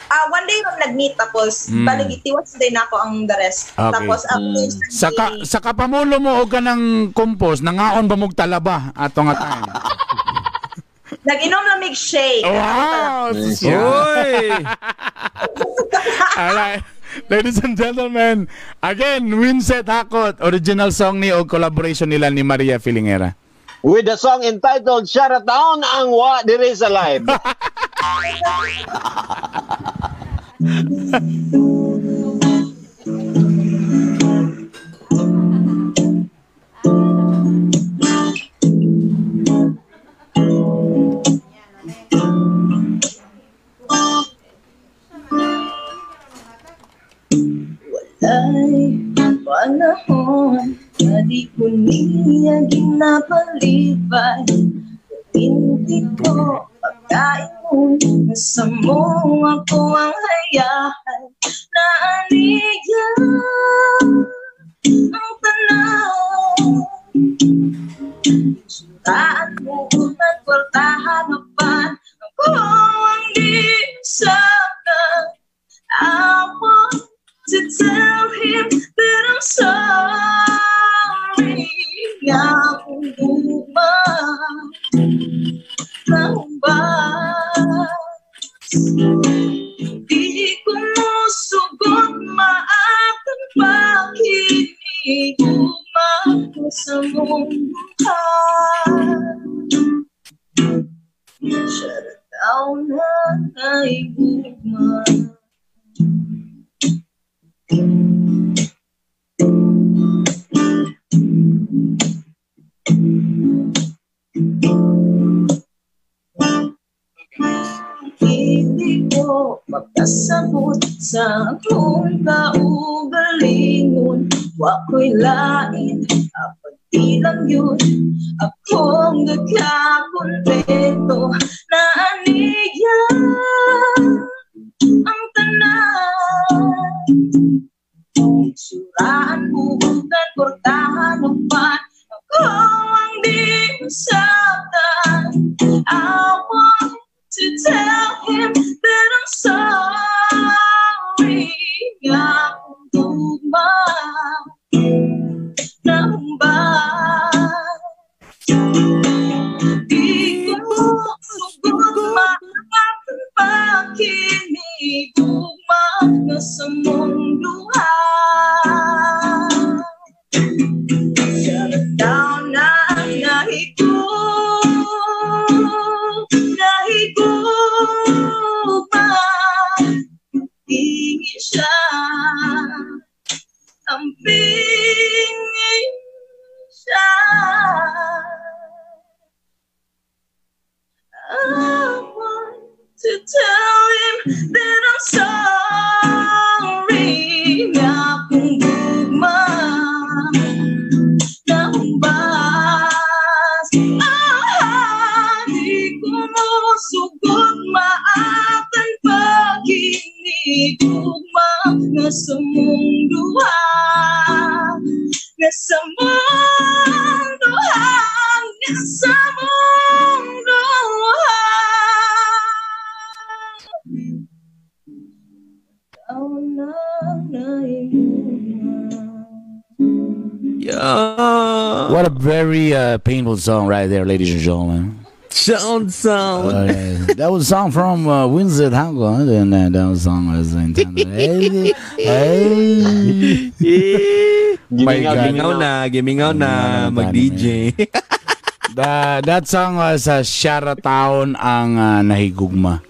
One day ram nag-meet tapos balik itiwas day na ako ang the rest. Okay. Tapos sa kapamulo mo og kanang compose, nangaon ba mog talaba ato nga time? Nag-inom na mig shake. Wow! Oy! Alright. Ladies and gentlemen, again, Winset Hakot, original song ni o collaboration nila ni Maria Filingera. With the song entitled Sharatown ang Wa Dire sa Live. Wala'y panahon na di ko niya ginapalipay. Hindi ko pagkaingon na sa mong ako ang hayahay na aniya ang tanaw. Suraan mo nagkwartahan pa ako ang di sana. I want to tell him that I'm sorry. Nga kung guma among duha. Siya daw na nahigugma. Hindi ko makasabot sa akong kaugalingon. Wa ko'y lain, apan di lang yun akong nagkakontento na aniya ang tanan. Suraan, buhutan, kortahan, upan ako ang di masabtan. I want to tell him that I'm sorry. Nga akong gugma nahumbas. Di ko sugot maakang pakinigugma nga sa mong duha. Sa taon na nahigugma, tingi siya, ang pingi siya. I want to tell him that I'm sorry. Nga akong gugma nahumbas. Ah, di ko mosugot maatan pag-inigugma nga sa mong duha, nga sa mong duha, nga sa mong duha. Ikaw na nahigugma. Yeah. What a very painful song right there, ladies and gentlemen. Sound. That was a song from Windsor Tango, and that was song was intended. Hey, hey. My God. Gimingaw na, mag-DJ. That song was Sharataon ang Nahigugma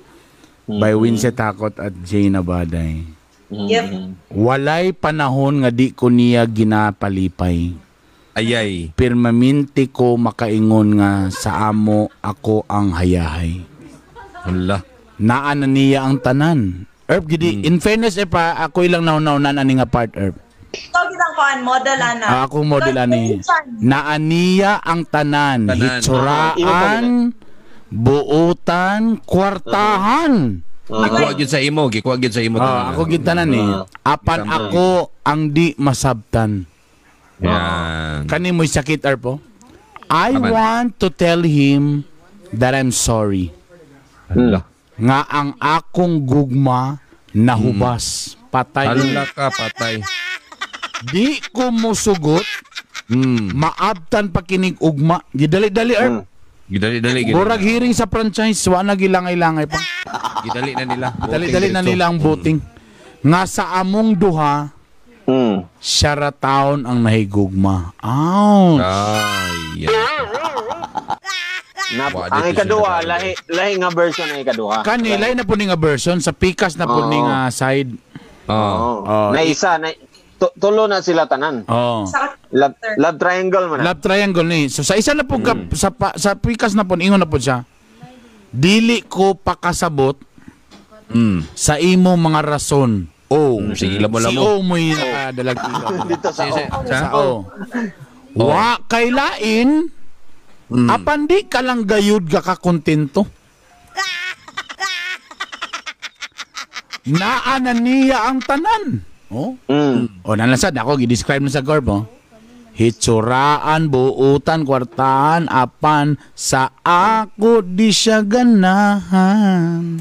by Windsor Takot at Jane Abaday. Yep. Walay panahon nga di ko niya ginapalipay. Ayay. Pirmaminti ko makaingon nga sa amo ako ang hayahay. Hala. Naa na niya ang tanan. Erp, gidi, in fairness, Erp, ako ilang naunaunan ani nga part, Erp. Ikaw kitang kuan, model ana. Ako model ani. Naa niya ang tanan. Hitsuraan, buutan, kwartahan. Gikuha gyud sa imo, gikuha gyud sa imo. Ako gyud tanan eh. Apan ako ang di masabtan. Yan. Kani mo'y sakit, Erpo. I want to tell him that I'm sorry. Hala. Nga ang akong gugma nahubas. Patay. Hala ka, patay. Di ko mosugot. Maabtan pa kinig ugma. Gidali-dali, Erp. Gidali-dali. Murag hearing sa franchise, wa na gilangay-langay pa. Gidali na nila. Dali-dali na nila ang voting. Nga sa among duha, Sharataon ang nahigugma. Ouch. Ay. Ang ikaduha, lahi nga version ang ikaduha. Kani, lahi na po ni nga version. Sa pikas na po ni nga side. Na isa, tulo na sila tanan. Love triangle man. Love triangle ni. So sa isa na po, sa pikas na po, ingon na po siya, dili ko pakasabot sa imo mga rason. O. Sige, lamo-lamo. Si O mo'y nakadalag dito sa O. Sa O. Wa kay lain, apan di ka lang gayud ka kakontento. Naa na niya ang tanan. Oh? O, nalasad ako, gi-describe na sa corp, oh. Hitsuraan, buutan, kwartahan, apan, sa ako di siya ganahan.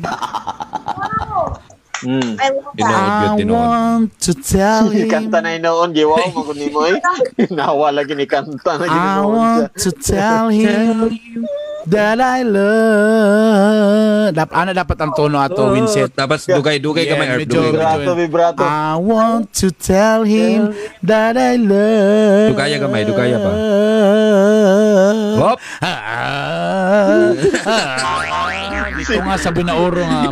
I love that. I want to tell him. Kanta na inoon, giwaw mo kung nimo eh. Nawa lagi ni kanta na I ginoon siya. want to tell him that I love. Ana dapat ang tono ato, Winset. Dapat dugay-dugay ka may Yeah, herb. Dugay. Vibrato, vibrato. I want to tell him that I love. Dugaya gamay, dugaya pa. Hop. Dito nga sa binauro nga.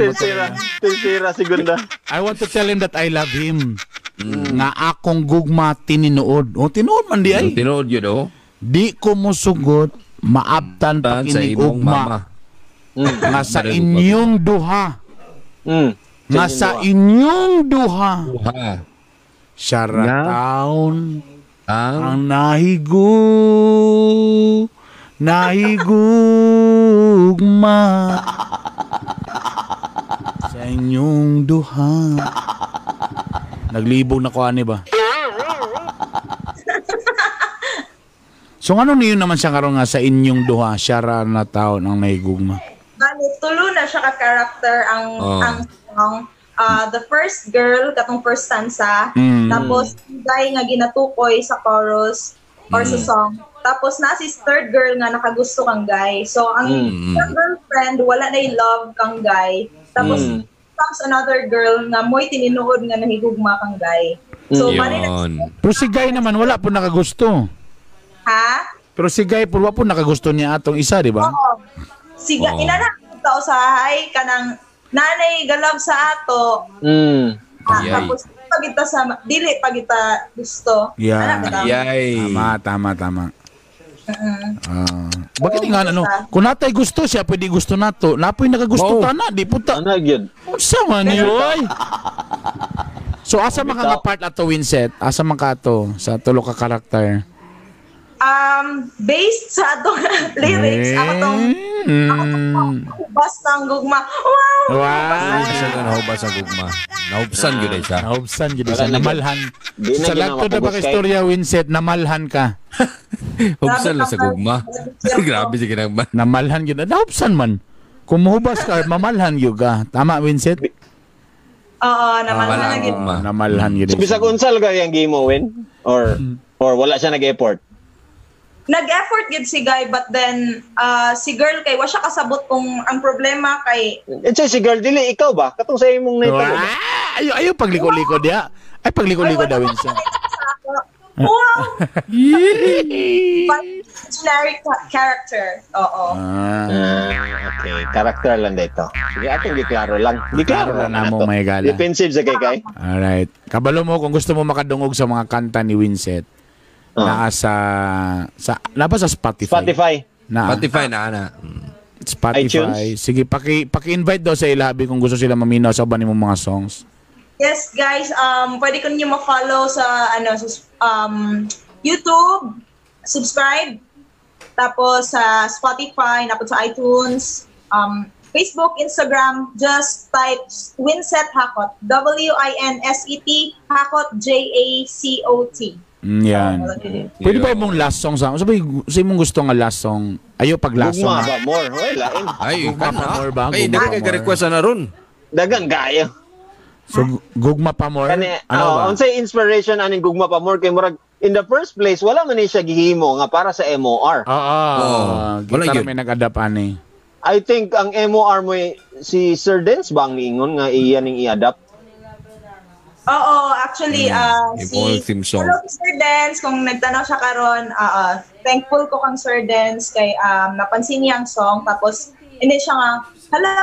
Tensira, segunda. I want to tell him that I love him. Nga akong gugma tinuod. O tinuod man di ay. Tinuod yun, oh. Di ko musugot maabtan pa Tan sa kinig imong ugma. mama. Nga sa inyong duha. Nga sa inyong duha. Duha. Sharataon Ang ang nahigugma sa inyong duha. Naglibog na ko ani ba? So ano niyo naman siya karon nga sa inyong duha, siya ra na taon ang nahigugma? Bali, tulo na siya ka character ang ang song. The first girl katong first stanza, tapos guy nga ginatukoy sa chorus or sa song. Tapos na si third girl nga nakagusto kang guy. So ang girlfriend wala na love kang guy. Tapos comes another girl nga mo'y tininuod nga nahigugma kang guy. So bali na yun. Pero si guy naman wala po nakagusto. ha? Pero si guy po wala po nakagusto niya atong isa, di ba? Oo. Siga, inana tao sa hay kanang nanay galab sa ato. Ayay. Tapos pagita sa dili pagita gusto. Yeah. Anak bitaw. Yay. Tama. Bakit nga ano? Kung natay gusto siya, pwede gusto nato. Napoy nakagusto ta na, di puta. Ano gyud? Unsa man yun? So asa man ka nga part ato, Winset? Asa man ka ato sa tulo ka karakter? Based sa atong lyrics, ako tong hubas ng gugma. Wow! Wow! Siya na nahubas sa gugma. Nahubsan yun ay siya. Nahubsan gyud siya, namalhan. Di na Sa lagto na ba ginamapugos ka istorya, Winset, namalhan ka. Hubsan lang sa gugma. Grabe siya ginagma. Namalhan gyud. Nahubsan man. Kung muhubas ka, mamalhan gyud ka. Tama, Winset? Oo, namalhan na Wala gyud. gugma. Namalhan gyud. So bisag unsa lugar yang gimo win or wala siya nag-effort. Nag-effort gyud si guy, but then si girl kay wa siya kasabot kung ang problema kay It's si girl dili ikaw ba? Katong sa imong naitabo. Ah, ayo pagliko-liko diya. Ay pagliko-liko daw Winset. Wow! But generic character. Oo. Okay, character lang dito. Sige, atong giklaro lang. Giklaro Klaro lang na mo, nato. may gala. Defensive sa kay kay. Alright. Kabalo mo kung gusto mo makadungog sa mga kanta ni Winset. Naa sa napa sa Spotify. Spotify. Na Spotify na ana. Spotify. iTunes. Sige, paki-invite daw sa ilabi kung gusto sila maminaw sa uban nimong mga songs. Yes, guys, pwede ko ninyo ma-follow sa sa YouTube, subscribe, tapos sa Spotify, napod sa iTunes, Facebook, Instagram, just type Winset Hakot, W-I-N-S-E-T, Hakot, J-A-C-O-T. Yan. Pwede ba imong last song sa sabi sa imong gusto nga last song? Ayo pag last song. Gugma ba more? Hoy, lain. Ay, Gugma pa more ba? Ay, Gugma daghan pa kay more. request na ron. Dagang kayo. So gugma pa more? Kani, Ano ba? unsay inspiration aning gugma pa more kay murag in the first place wala man ni siya gihimo nga para sa MOR. Oo. Wala Gitara yun. may nag-adapt ani. I think ang MOR mo si Sir Dance ba ang niingon nga iya ning i-adapt? Oo, actually, Yung si old theme song. Hello, Sir Dance, kung nagtanaw siya karon, thankful ko kang Sir Dance kay napansin niya ang song, tapos hindi siya nga, hala,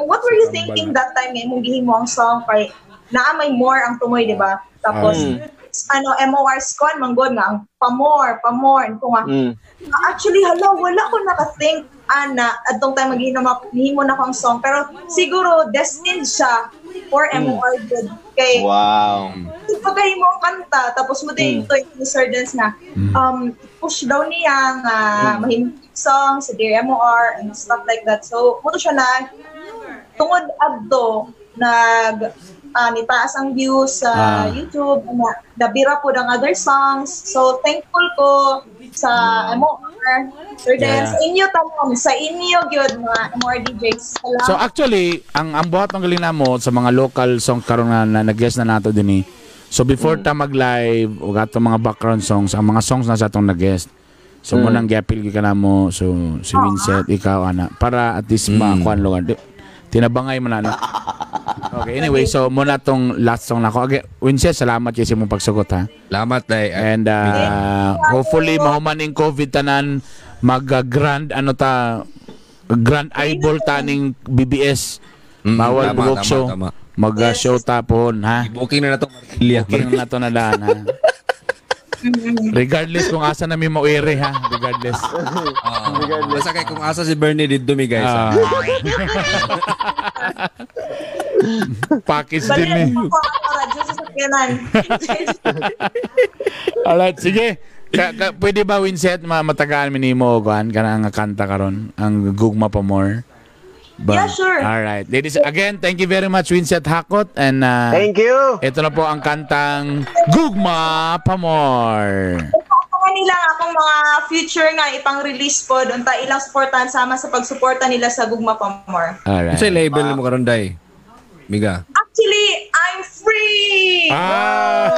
what were you thinking that time nga imong gihimo ang song kay naa may more ang tumoy, di ba? Tapos MOR scon man gud nga ang pamore, pamore ko nga. Actually, hala, wala ko naka-think ana adtong time maghimo na ko ang song, pero siguro destined siya for MOR good kay Wow. pagkahimo ang kanta tapos mo din ito yung Sir Dance na push daw niya nga mahimo song sa Dear MOR and stuff like that. So mo to siya na tungod adto nag nitaas ang views sa YouTube, na nabira po ang other songs. So thankful ko sa MOR, Sir Dance, sa inyo tanon, sa inyo gyud mga MOR DJs. Salamat. So actually, ang buhat ng galing namo sa mga local song karon nga na nag-guest na nato dinhi. So before ta mag-live o atong mga background songs, ang mga songs na sa atong nag-guest. So mo nang giapil gyud ka namo so si Vincent ikaw ana para at least makuan lugar. Tinabangay mo na no. Okay, anyway, so mo na tong last song nako. Okay, Vincent, salamat kay sa imong pagsugot ha. Salamat day. And hopefully mahuman ning COVID tanan mag grand ano ta grand eyeball taning BBS. Bawal tama, show. Mag show ta pohon ha. I-booking na nato Martilya. Booking na nato na daan ha. Regardless kung asa na mi mauere ha, regardless. Regardless. Basta kay kung asa si Bernie didto mi guys. Package din ni. Alright, sige. Pwede ba Vincent matagaan mi nimo kuan kana ang kanta karon, ang Gugma Pa More? Ba? Yeah, sure. Alright. Ladies, again, thank you very much Vincent Hakot and thank you. Ito na po ang kantang Gugma Pa More. Nila akong mga future nga ipang-release po doon ta ilang suportahan sama sa pagsuporta nila sa Gugma Pa More. Alright. Unsay label nimo karon day? Miga. Actually, I'm free. Ah.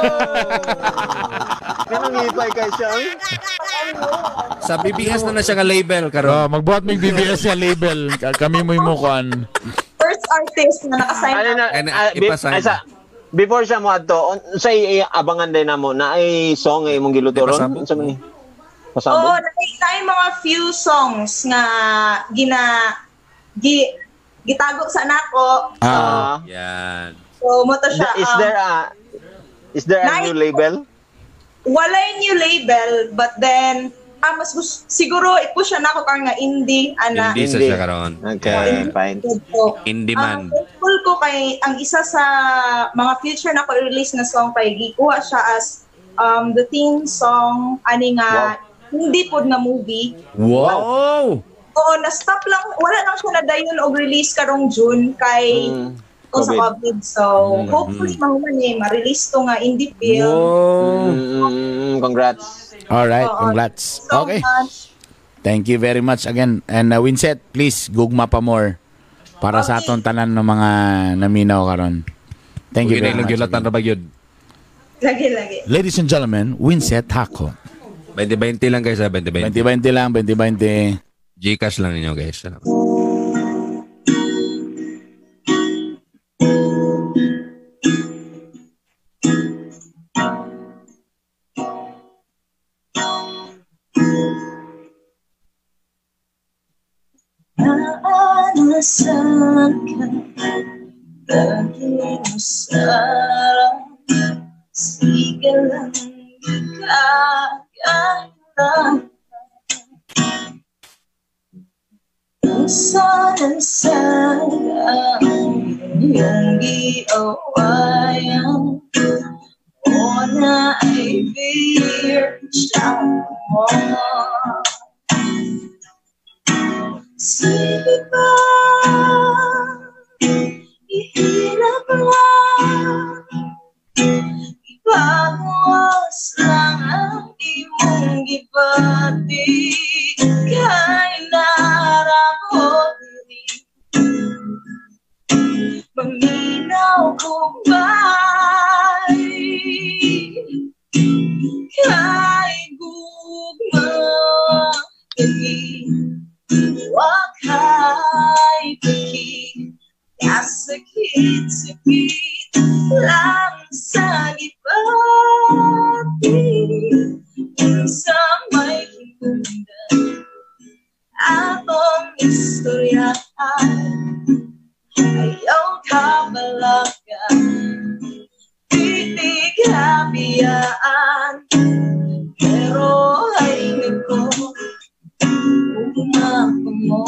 Kanang ipay kay siya. Sa BBS na siya nga label karon. Oh, magbuhat mig BBS nga label. Kami mo'y mukuan. First artist na nakasign. Ano na, before siya mo adto, unsay abangan din namo na ay song ay imong giluto ron? Unsa man ni? Pasabog? Oo, naay mga few songs nga gitago sa nako. So, yan. So mo to siya. Is there a new label? Walay new label, but then mas siguro ipush siya nako karon nga indie ana. Indie sa siya karon. Okay, fine. So, indie man. Thankful ko kay ang isa sa mga future nako i-release na song kay gikuha siya as the theme song ani nga hindi pod nga movie. Wow. Oo, na-stop lang, wala lang siya nadayon og release karong June kay sa COVID. So, hopefully mahuman ma-release to nga indie film. Wow. Congrats. Alright, congrats. So okay. Much. Thank you very much again. And Vincent, please, Gugma Pa More para sa atong tanan ng mga naminaw karon. Thank you very much. Lagi, lagi. Ladies and gentlemen, Vincent Hakot. 20-20 lang guys, 20-20. 20-20 lang, 20-20. Gcash lang ninyo guys. Salamat. Nasaan ka? Lagi mo sarang sige lang ikakailangan. Sana sana iyong giawayan o na ay beer siya mo. Sige pa, ihilap lang, ipaguwas lang ang imong gibati kay narako diri. Maminaw ko ba'y kay gugma diri? Wakay piki, kasakit-sakit lang sa gibati. Unsa may hinungdan atong istorya, ayaw kabalaka, titig habiyaan, pero ay nako, gugma pa mo.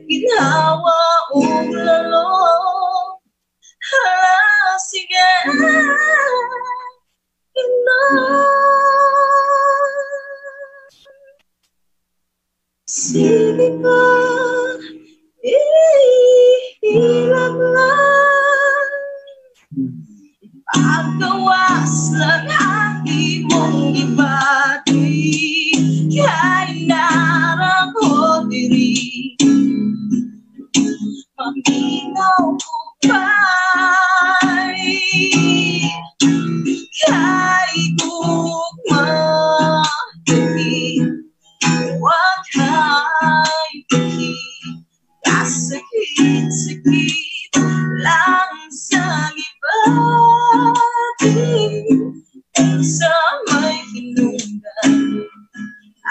Ginawa ug lalong, hala sige ina. Sige pa, ihilap lang, pagkawas lang ang imong gibati.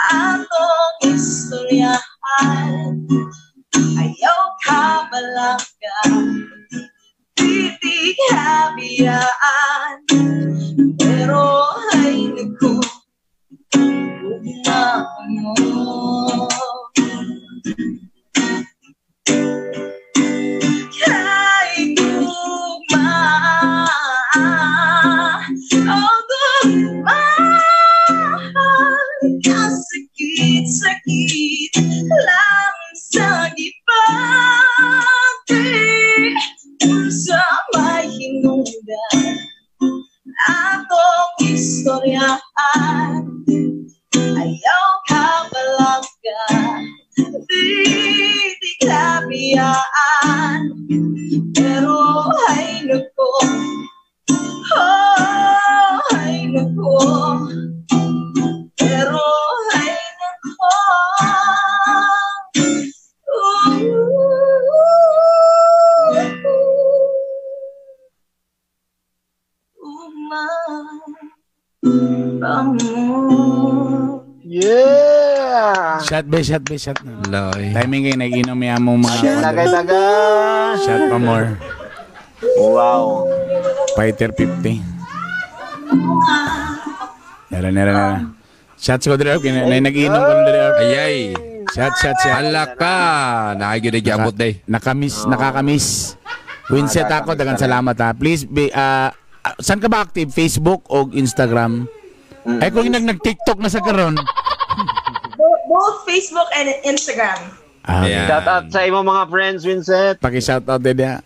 Atong istoryahan, ayaw ka balaka, titig habiyaan. Pero ay naku, ugma mo. Kay gugma, oh gugma, kasakit-sakit lang sa gipati. Unsa may hinungdan atong istoryahan, ayaw ka balaka, di kabiyaan. Pero ay naku, oh ay naku, pero ay naku. Yeah! Shot be, shot be, shot. Loy. Timing kayo, nag-inom niya mong mga... Tagay-taga! Shot pa more. Wow. Fighter 50. Nara, nara, nara. Shots ko dire, okay. Nag-inom ko dire. Ayay. Shot, shot, shot. Hala ka. Nakagid giabot day. Nakamiss, nakakamiss. Winset ako, dagan salamat ha. Please, be, saan ka ba active? Facebook o Instagram? Ay, kung nag-TikTok na sa karon. Both Facebook and Instagram. Ah, okay. Shout out sa imong mga friends, Winset. Paki-shout out din niya.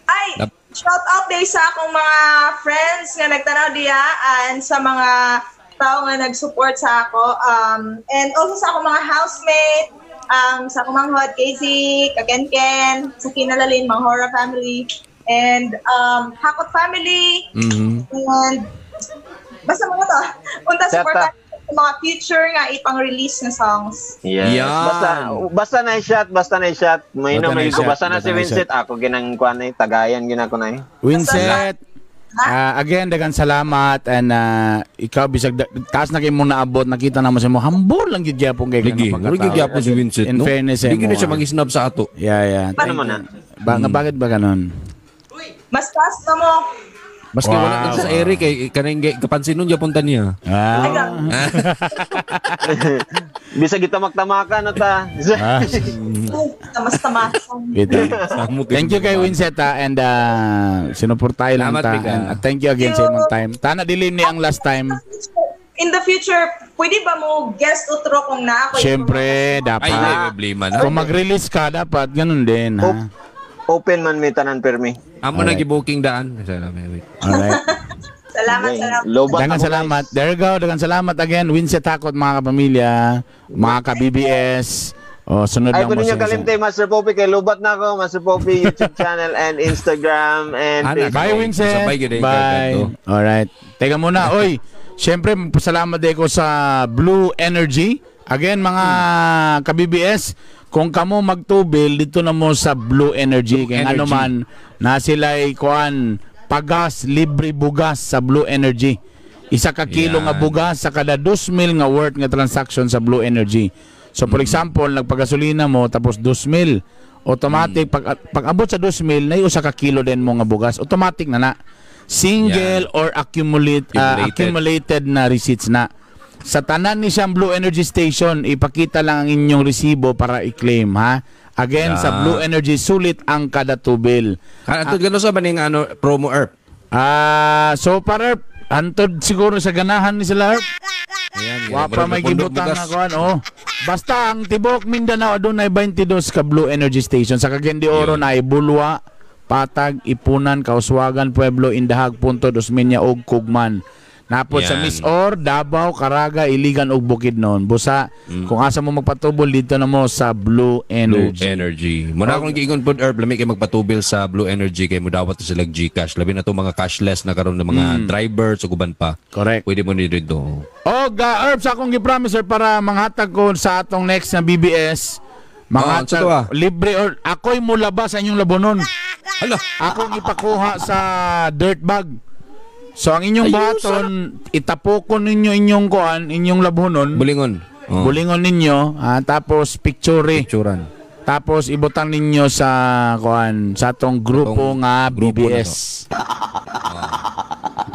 Ay, shout out day sa akong mga friends nga nagtanaw diya and sa mga tao nga nag-support sa ako. And also sa akong mga housemate, sa akong mga hot, KZ, Kakenken, sa Kinalalin, mga Hora family, and Hakot family, and basta mga to. Unta support sa mga future nga ipang-release na songs. Yes. Yan. Basta na shot, basta na shot. May na may shot, basta na si Winset. Ako ginang kuan ay tagayan ginako na eh. Winset, again dagan salamat and ikaw bisag taas na kay mo naabot, nakita na mo sa mo humble lang gid gyapon kay Lagi, mura gyud gyapon si Winset, In no? fairness, Hindi gyud siya mag-snub sa ato. Yeah, yeah. Paano mo na? Bakit ba ganon? Mas taas na mo. Maski Wow. wala na sa Eric kay kanang kapansin nun gyapon ta niya. Ah. Bisag gitamak-tamakan na ta. Tamas-tamasan. Thank you kay Winset and sinuportahan lang ta. And, thank you again sa imong time. Tana dilim ni ang last time. In the future, pwede ba mo guest utro kung na ako? Siyempre, dapat. Ay, problema na. Kung mag-release ka, dapat ganun din, ha? Open man may tanan permi. Amo na gi-booking daan. Alright. Salamat, salamat. Dagan salamat. There you go. Dagan salamat again. Winset Hakot, mga kapamilya, mga ka-BBS. Oh, sunod ay, lang mo kunin nyo kalimte, Master Poppy. Kay lubat na ako, Master Poppy, YouTube channel and Instagram and Facebook. Bye, Winset. Bye. Alright. Teka muna. Oy, siyempre, pasalamat din ko sa Blue Energy. Again, mga ka-BBS, kung kamo magtubil, dito na mo sa Blue Energy. Kaya ano man, na sila'y kuan, pagas, libre bugas sa Blue Energy. Isa ka kilo nga bugas sa kada 2,000 nga worth nga transaction sa Blue Energy. So for example, nagpagasolina mo tapos 2,000, automatic pag abot sa 2,000, na usa ka kilo din mo nga bugas, automatic na na. Single or accumulated na receipts na. Sa tanan ni siyang Blue Energy Station, ipakita lang ang inyong resibo para i-claim, ha? Again, sa Blue Energy, sulit ang kada tubil. Antod gano sa ba ning ano, promo ERP? So para ERP, antod siguro sa ganahan ni sila ERP. Wa pa may gibutang na kuan, oh. Basta ang tibok Mindanao adunay 22 ka Blue Energy Station. Sa Cagayan de Oro na Bulwa, Patag, Ipunan, Kauswagan, Pueblo, Indahag, Punto, Osmeña ug Kugman. Napod sa Misor, Davao, Caraga, Iligan ug Bukidnon. Busa, kung asa mo magpatubol dito na mo sa Blue Energy. Blue Energy. Muna akong giingon pod Herb, lami kay magpatubil sa Blue Energy kay mudawat to sila GCash. Labi na to mga cashless na karon ng mga drivers ug uban pa. Correct. Pwede mo ni dito. Og Herb, sa akong gi-promise sir para manghatag ko sa atong next na BBS. Manghatag libre or ako'y mulaba sa inyong labonon. Hala. Akong ipakuha sa dirt bag. So ang inyong buhaton, itapokon ninyo inyong kuan, inyong labhonon. Bulingon. Oh. Bulingon ninyo, tapos picture. Picturean. Tapos ibutang ninyo sa kuan, sa atong grupo nga grupo na BBS.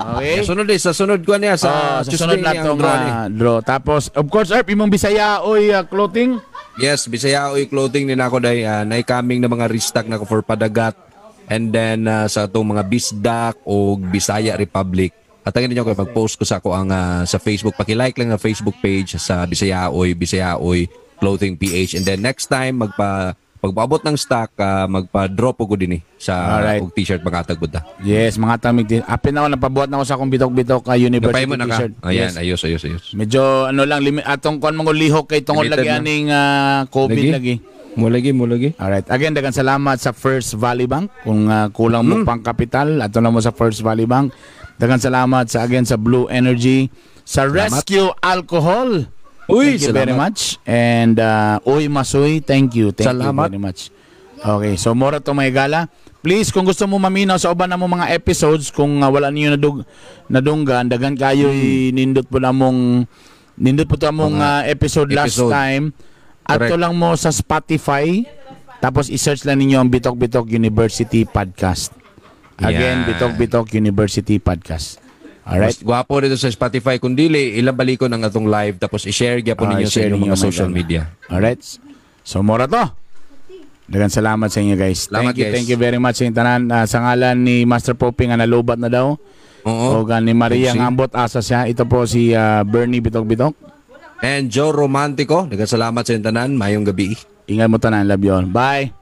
Okay? Sa sunod eh, sa sunod ko niya sa, sa sunod na itong draw ni. Draw. Tapos, of course, Erp, imong Bisaya oy clothing. Yes, Bisaya oy clothing ni nako day, nay coming na mga restock nako for Padagat and then sa atong mga Bisdak o Bisaya Republic. At ang ninyo kay pag-post ko sa ako ang sa Facebook, paki-like lang ang Facebook page sa Bisaya oy, Bisaya oy Clothing PH, and then next time magpaabot ng stock, magpa-drop ko din eh sa Alright. og t-shirt mga ta. Yes, mga tamig din. Apin ako, napabuhat na ako sa akong bitok-bitok university mo na ka. T-shirt. Ayan, Yes. ayos, ayos, ayos. Medyo ano lang, atong kuan mga lihok kay tungod Limited lagi na. aning COVID lagi. Mo lagi, mo lagi. Alright. Again, daghang salamat sa First Valley Bank. Kung kulang mo pang kapital, ato na mo sa First Valley Bank. Daghang salamat sa again sa Blue Energy, sa Salamat. Rescue Alcohol. Uy, thank you very salamat. much. And Uy Masoy, thank you. Thank Salamat. you very much. Okay, so mora to mga gala. Please, kung gusto mo maminaw sa uban na mo mga episodes, kung wala niyo nadunggan, daghan kayo nindot po na mong nindot po to among episode last episode. time. Ato Correct. lang mo sa Spotify, tapos i-search lang ninyo ang Bitok Bitok University Podcast. Again, Yan. Bitok Bitok University Podcast. Alright. Mas gwapo dito sa Spotify kung dili ilang balikon ang atong live tapos i-share gyapon ninyo sa I-share inyong ninyo, mga my social God. media. Alright. So mora to. Daghang salamat sa inyo, guys. Salamat, Thank you, guys. thank you very much sa inyong tanan. Sa ngalan ni Master Poping nga nalubat na daw. Oo. O ni Maria Sige. nga ambot asa siya. Ito po si Bernie Bitok Bitok. And Joe Romantico, daghang salamat sa inyong tanan. Mayong gabi. Ingat mo tanan. Love you all. Bye.